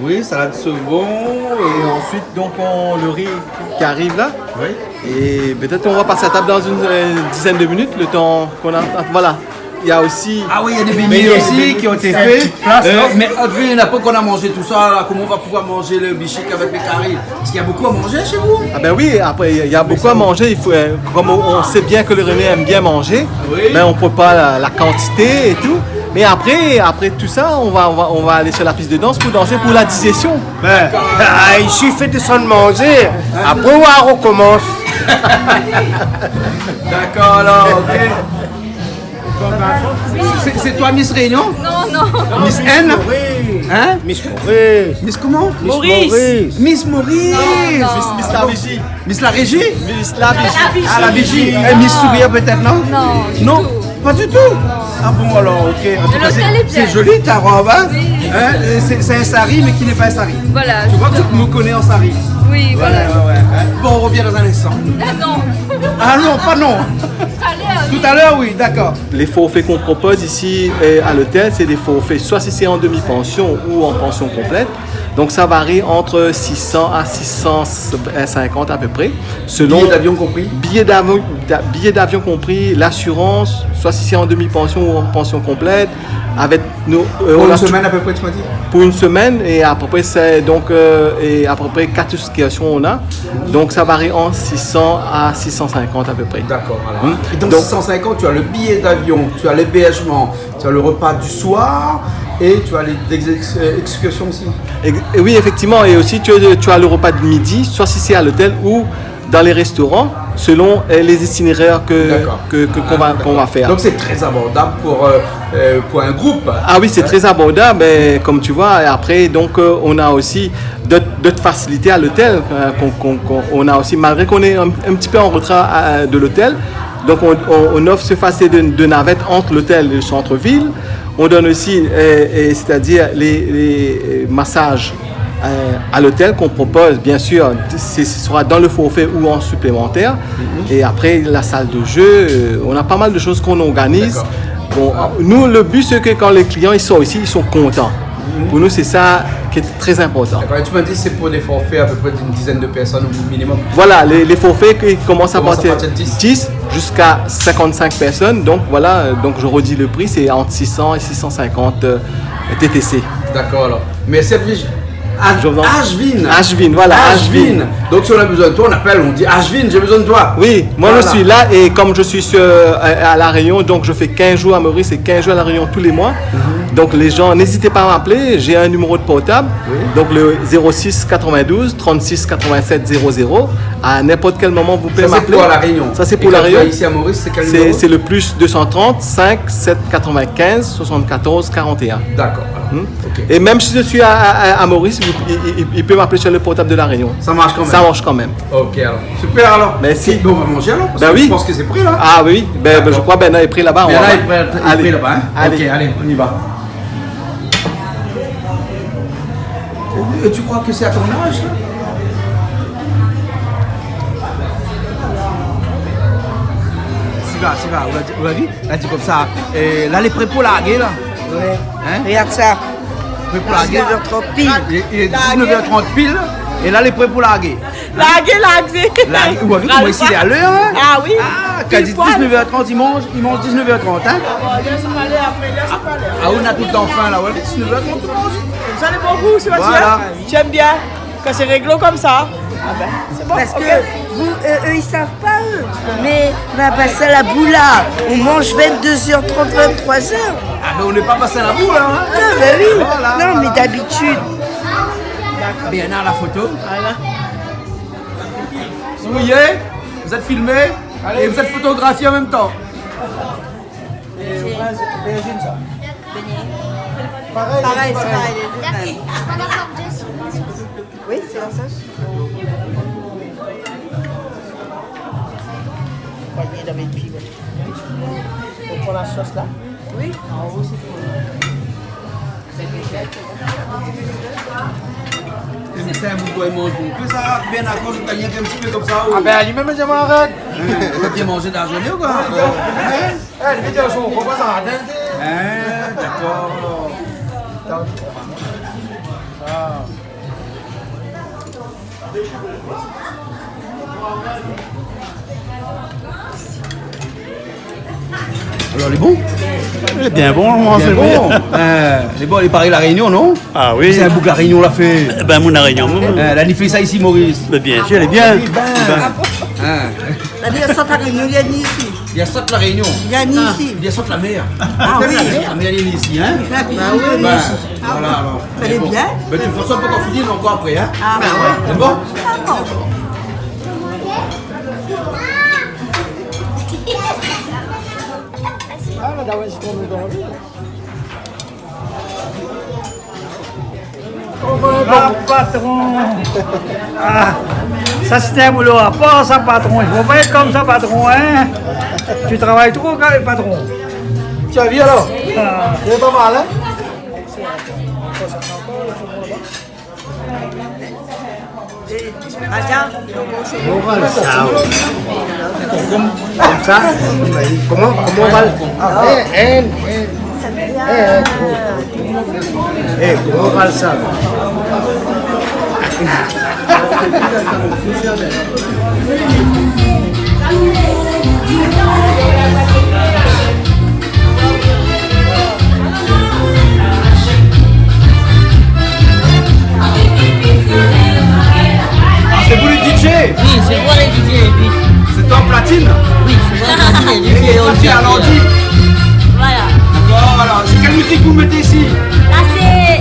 Oui, salade saumon, euh. Et ensuite, donc, on, le riz qui arrive là. Oui. Et peut-être on va passer à table dans une, euh, dizaine de minutes, le temps qu'on a, voilà. Il y a aussi... Ah oui, il y a des beignets aussi qui ont été faits. Euh, mais, euh, vu qu'on a manzé tout ça, là, comment on va pouvoir manger le bichique avec le carry ? Parce qu'il y a beaucoup à manger chez vous. Ah ben oui, après, il y a, il y a beaucoup à manger. Il faut, euh, comme on, on sait bien que le Rennais aime bien manger, oui, mais on peut pas la, la quantité et tout. Mais après, après tout ça, on va, on va, on va aller sur la piste de danse pour danser pour la digestion. Ben, ah, il suffit de s'en manger. Après, on va recommencer. D'accord, alors, ok. C'est, c'est toi, Miss Réunion ? Non, non. Miss N ? Hein ? Miss Maurice. Miss comment ? Miss Maurice. Miss Maurice. Non, non. Miss, Miss la Régie. Miss la Régie ? Miss la Vigie. Ah, la Vigie. Eh, Miss Sourire peut-être, non ? Non, du tout. Non ? Pas du tout ? Ah bon, alors, ok. En tout cas, c'est, c'est joli ta robe, hein ? Oui. Hein ? Et c'est, c'est un sari, mais qui n'est pas un sari. Voilà, justement. Tu vois que je me connais en sari. Oui, voilà. Ouais, ouais, ouais. Bon, on revient dans un instant. Ah non. Ah non, pas non. Tout à l'heure, oui. Tout à l'heure, oui, d'accord. Les forfaits qu'on propose ici, euh, à l'hôtel, c'est des forfaits soit si c'est en demi-pension ou en pension complète. Donc, ça varie entre six cents à six cent cinquante à peu près, selon... Billet d'avion compris ? Billet d'avion, d'a-, billet d'avion compris, l'assurance, soit si c'est en demi-pension ou en pension complète, avec nos, euh, on a tout... Pour une semaine à peu près, tu m'as dit ? Pour une semaine, et à peu près, c'est donc, euh, et à peu près quatre excursions on a. Donc, ça varie entre six cents à six cent cinquante à peu près. D'accord, voilà. Hmm. Et donc, donc, six cent cinquante, tu as le billet d'avion, tu as l'hébergement, tu as le repas du soir et tu as les, des ex-, euh, excursions aussi. Et, et oui, effectivement, et aussi tu as, tu as le repas de midi, soit si c'est à l'hôtel ou dans les restaurants, selon, euh, les itinéraires que, d'accord, que, que, qu'on va, ah, d'accord, qu'on va faire. Donc c'est très abordable pour, euh, euh, pour un groupe. Ah oui, c'est, hein, très abordable, mais comme tu vois, et après, donc, euh, on a aussi d'autres, d'autres facilités à l'hôtel, euh, qu'on, qu'on, qu'on, on a aussi, malgré qu'on est un, un petit peu en retrait, euh, de l'hôtel, donc on, on, on offre ce facilité de, de navette entre l'hôtel et le centre-ville. On donne aussi, euh, euh, c'est-à-dire les, les, euh, massages, euh, à l'hôtel qu'on propose, bien sûr, c'est, ce sera dans le forfait ou en supplémentaire. Mhm. Et après, la salle de jeu, euh, on a pas mal de choses qu'on organise. D'accord. Bon, ah, nous, le but, c'est que quand les clients, ils sortent ici, ils sont contents. Mhm. Pour nous, c'est ça qui est très important. D'accord, et tu m'as dit c'est pour des forfaits à peu près d'une dizaine de personnes au minimum. Voilà, les, les forfaits qui commencent à partir de dix. Commencent à partir de dix jusqu'à cinquante-cinq personnes. Donc voilà, euh, donc je redis le prix, c'est entre six cents et six cent cinquante, euh, T T C. D'accord, alors. Merci, Edwige. Je vous en prie. Ashwin. Ashwin, voilà, Ashwin. Ashwin. Donc, si on a besoin de toi, on appelle, on dit, « Ashwin, j'ai besoin de toi. » Oui, moi, je suis là et comme je suis sur, euh, à, à La Réunion, donc je fais quinze jours à Maurice et quinze jours à La Réunion tous les mois. Voilà. Mhm. Donc, les gens, n'hésitez pas à m'appeler. J'ai un numéro de portable. Oui. Donc, le zéro six quatre-vingt-douze trente-six quatre-vingt-sept zéro zéro. À n'importe quel moment, vous pouvez m'appeler. Ça, c'est pour La Réunion. Ça, c'est pour La Réunion. Et quand tu es ici à Maurice, c'est quel numéro ? C'est, c'est le plus deux cent trente cinq sept quatre-vingt-quinze soixante-quatorze quarante et un. D'accord, alors. Hmm. Ok. Et même si je suis à, à, à Maurice, il, il, il, il peut m'appeler sur le portable de La Réunion. Ça marche quand même. Ça marche quand même. Ok, alors. Super, alors. Merci. Ben, on va manger, alors, parce que je pense que c'est prêt, là. Ben oui. Ah oui, ben, ben, je crois, ben, non, il est prêt là-bas, on va. D'accord. Mais là, il est prêt, il est prêt là-bas, hein. Allez. Allez. Ok, allez, on y va. Et, et tu crois que c'est à ton âge, là ? Siva, Siva, ou la di, ou la di, la di konmsa, euh, la lé pré pou largé, la. Ouais. Hein ? Regard sa. Pré pou largé. Dix-neuf heures trente pile. Il est, il est dix-neuf heures trente pile, et la lé pré pou largé. Largé, largé. Largé. Ou la vi koman isi lé a lèr, hein ? Ah oui. Ah, pile poil. Kan i di dix-neuf heures trente, i manz, i manz dix-neuf heures trente, hein ? Ah bon, lès ali, apré, lès ali. Ah, ou na toultan fin, la, ouais, dix-neuf heures trente, ou manz. Sa lé bon gou, sé pa... Voilà. Tu aimes bien. Kan sé réglo konmsa, ah ben, c'est bon, ok. Parce que vous, euh, eux, ils savent pas, eux. Mais, bah, bah, ça, la boula, on mange vingt-deux heures trente, vingt-trois heures. Ah ben, on n'est pas passé à la boule, hein. Ah, ben oui. Voilà, voilà. Non, mais d'habitude. D'accord. Bien, on a la photo. Voilà. Vous voyez, vous êtes filmé et vous êtes photographié en même temps. Parèy, parèy, sé parèy, lé dé mèm. Oui, sé la sos. Panié dan mé pli, ouais. Ou pran la sos la ? Oui. An o, sé pou... Sé sa, ou doi manzé. Fé sa bien avan, ou gingn in ti pé konmsa, ou. Ah ben, li mèm, mi manz. Hein, ou la bien manzé dan la zourné ou koi ? Hein ? Eh, li vé dir, son konpa sa atann, té. Hein, dakor. Ah. Alor, lé bon ? Lé bien bon, moin, sé bon. Bien bon. Euh, lé bon, lé parèy La Rényon, non ? Ah oui. Sé in boug La Rényon la fé. Eh ben, moun La Rényon, moun. Euh, la li fé sa isi, Maurice. Mé bien sir, lé bien. Oui, ben. Hein. La di, sort La Rényon, li la ni isi. Li la sort La Rényon. Li la ni isi. Li la sort la mèr. Ah oui. La mèr, li la ni isi, hein. Li la ni isi. Ben, voilà, alor. Lé bon. Mé de tout fason, nou pé ankor fini, nou ankor apré, hein. Ah, ben ouais. Lé bon ? Dakor. Ah, la, la, ouais, sé pou nou. Ah, patron. Ah, sa sé in boulo a par sa, patron. I fo pa èt konmsa, patron, hein. Tu travailles trop, patron. Tu as vu alors ? Ah. C'est pas mal, hein ? Atann. Bon, voilà, sa, konmsa. Koman, koman i apèl ? Ah, eh, eh, eh. Eh, eh, gro. Eh, gro balsam. Ah, c'est vous le D J ? Oui, c'est moi le D J, oui. C'est toi Platine ? Oui, c'est moi Platine, et lui, c'est Ordi. Et toi, c'est Alandi. Voilà. Voilà. C'est quelle musique vous mettez ici ? Là, c'est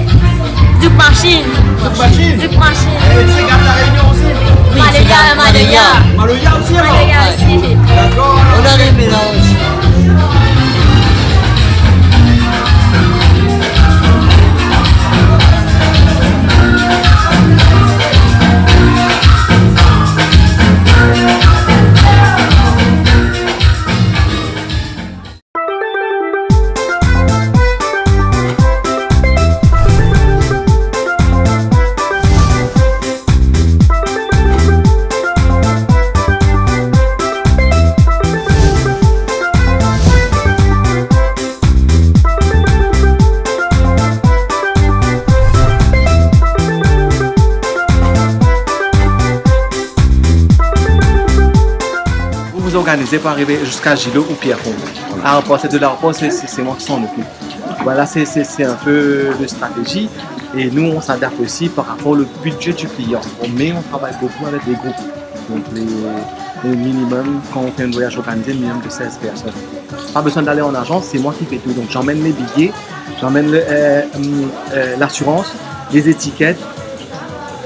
Zouk Machine. Zouk Machine ? Zouk Machine. Et c'est Gare de la Réunion aussi ? Oui, c'est Maloya, Gare, Maloya. Maloya aussi, alors ? Maloya aussi. D'accord, alors. On a les mélanges. Vous vous organisez pour arriver jusqu'à Gillot ou Pierrefonds. Voilà. À l'aéroport, c'est de l'aéroport, c'est, c'est, c'est moi qui s'en occupe. Voilà, c'est, c'est, c'est un peu de stratégie. Et nous, on s'adapte aussi par rapport au budget du client. On, mais on travaille beaucoup avec des groupes. Donc, les, le minimum, quand on fait un voyage organisé, minimum de seize personnes. Pas besoin d'aller en agence, c'est moi qui fais tout. Donc, j'emmène les billets, j'emmène le, euh, hum, euh, l'assurance, les étiquettes,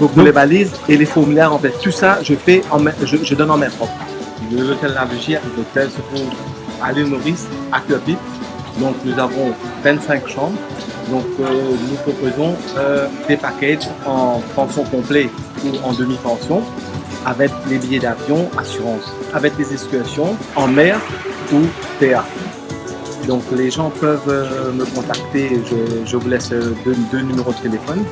donc, pour les valises et les formulaires, en fait. Tout ça, je fais en main, je, je donne en main propre. L'hôtel La Vigie, l'hôtel se trouve à l'île Maurice, à Curepipe. Donc, nous avons vingt-cinq chambres. Donc, euh, nous proposons, euh, des packages en pension complète ou en demi-pension, avec les billets d'avion, assurance, avec les excursions en mer ou terre. Donc, les gens peuvent, euh, me contacter. Je, je vous laisse, euh, deux, deux numéros de téléphone.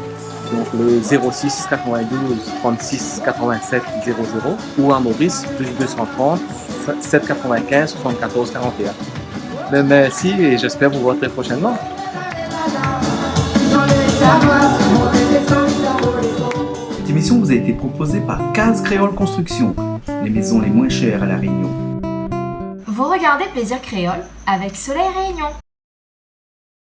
Donc, le zéro six quatre-vingt-douze trente-six quatre-vingt-sept zéro zéro ou à Maurice, plus deux cent trente sept quatre-vingt-quinze soixante-quatorze quarante et un. Ben, merci et j'espère vous voir très prochainement. Cette émission vous a été proposée par Case Créole Construction, les maisons les moins chères à La Réunion. Vous regardez Plaisir Créole avec Soleil Réunion.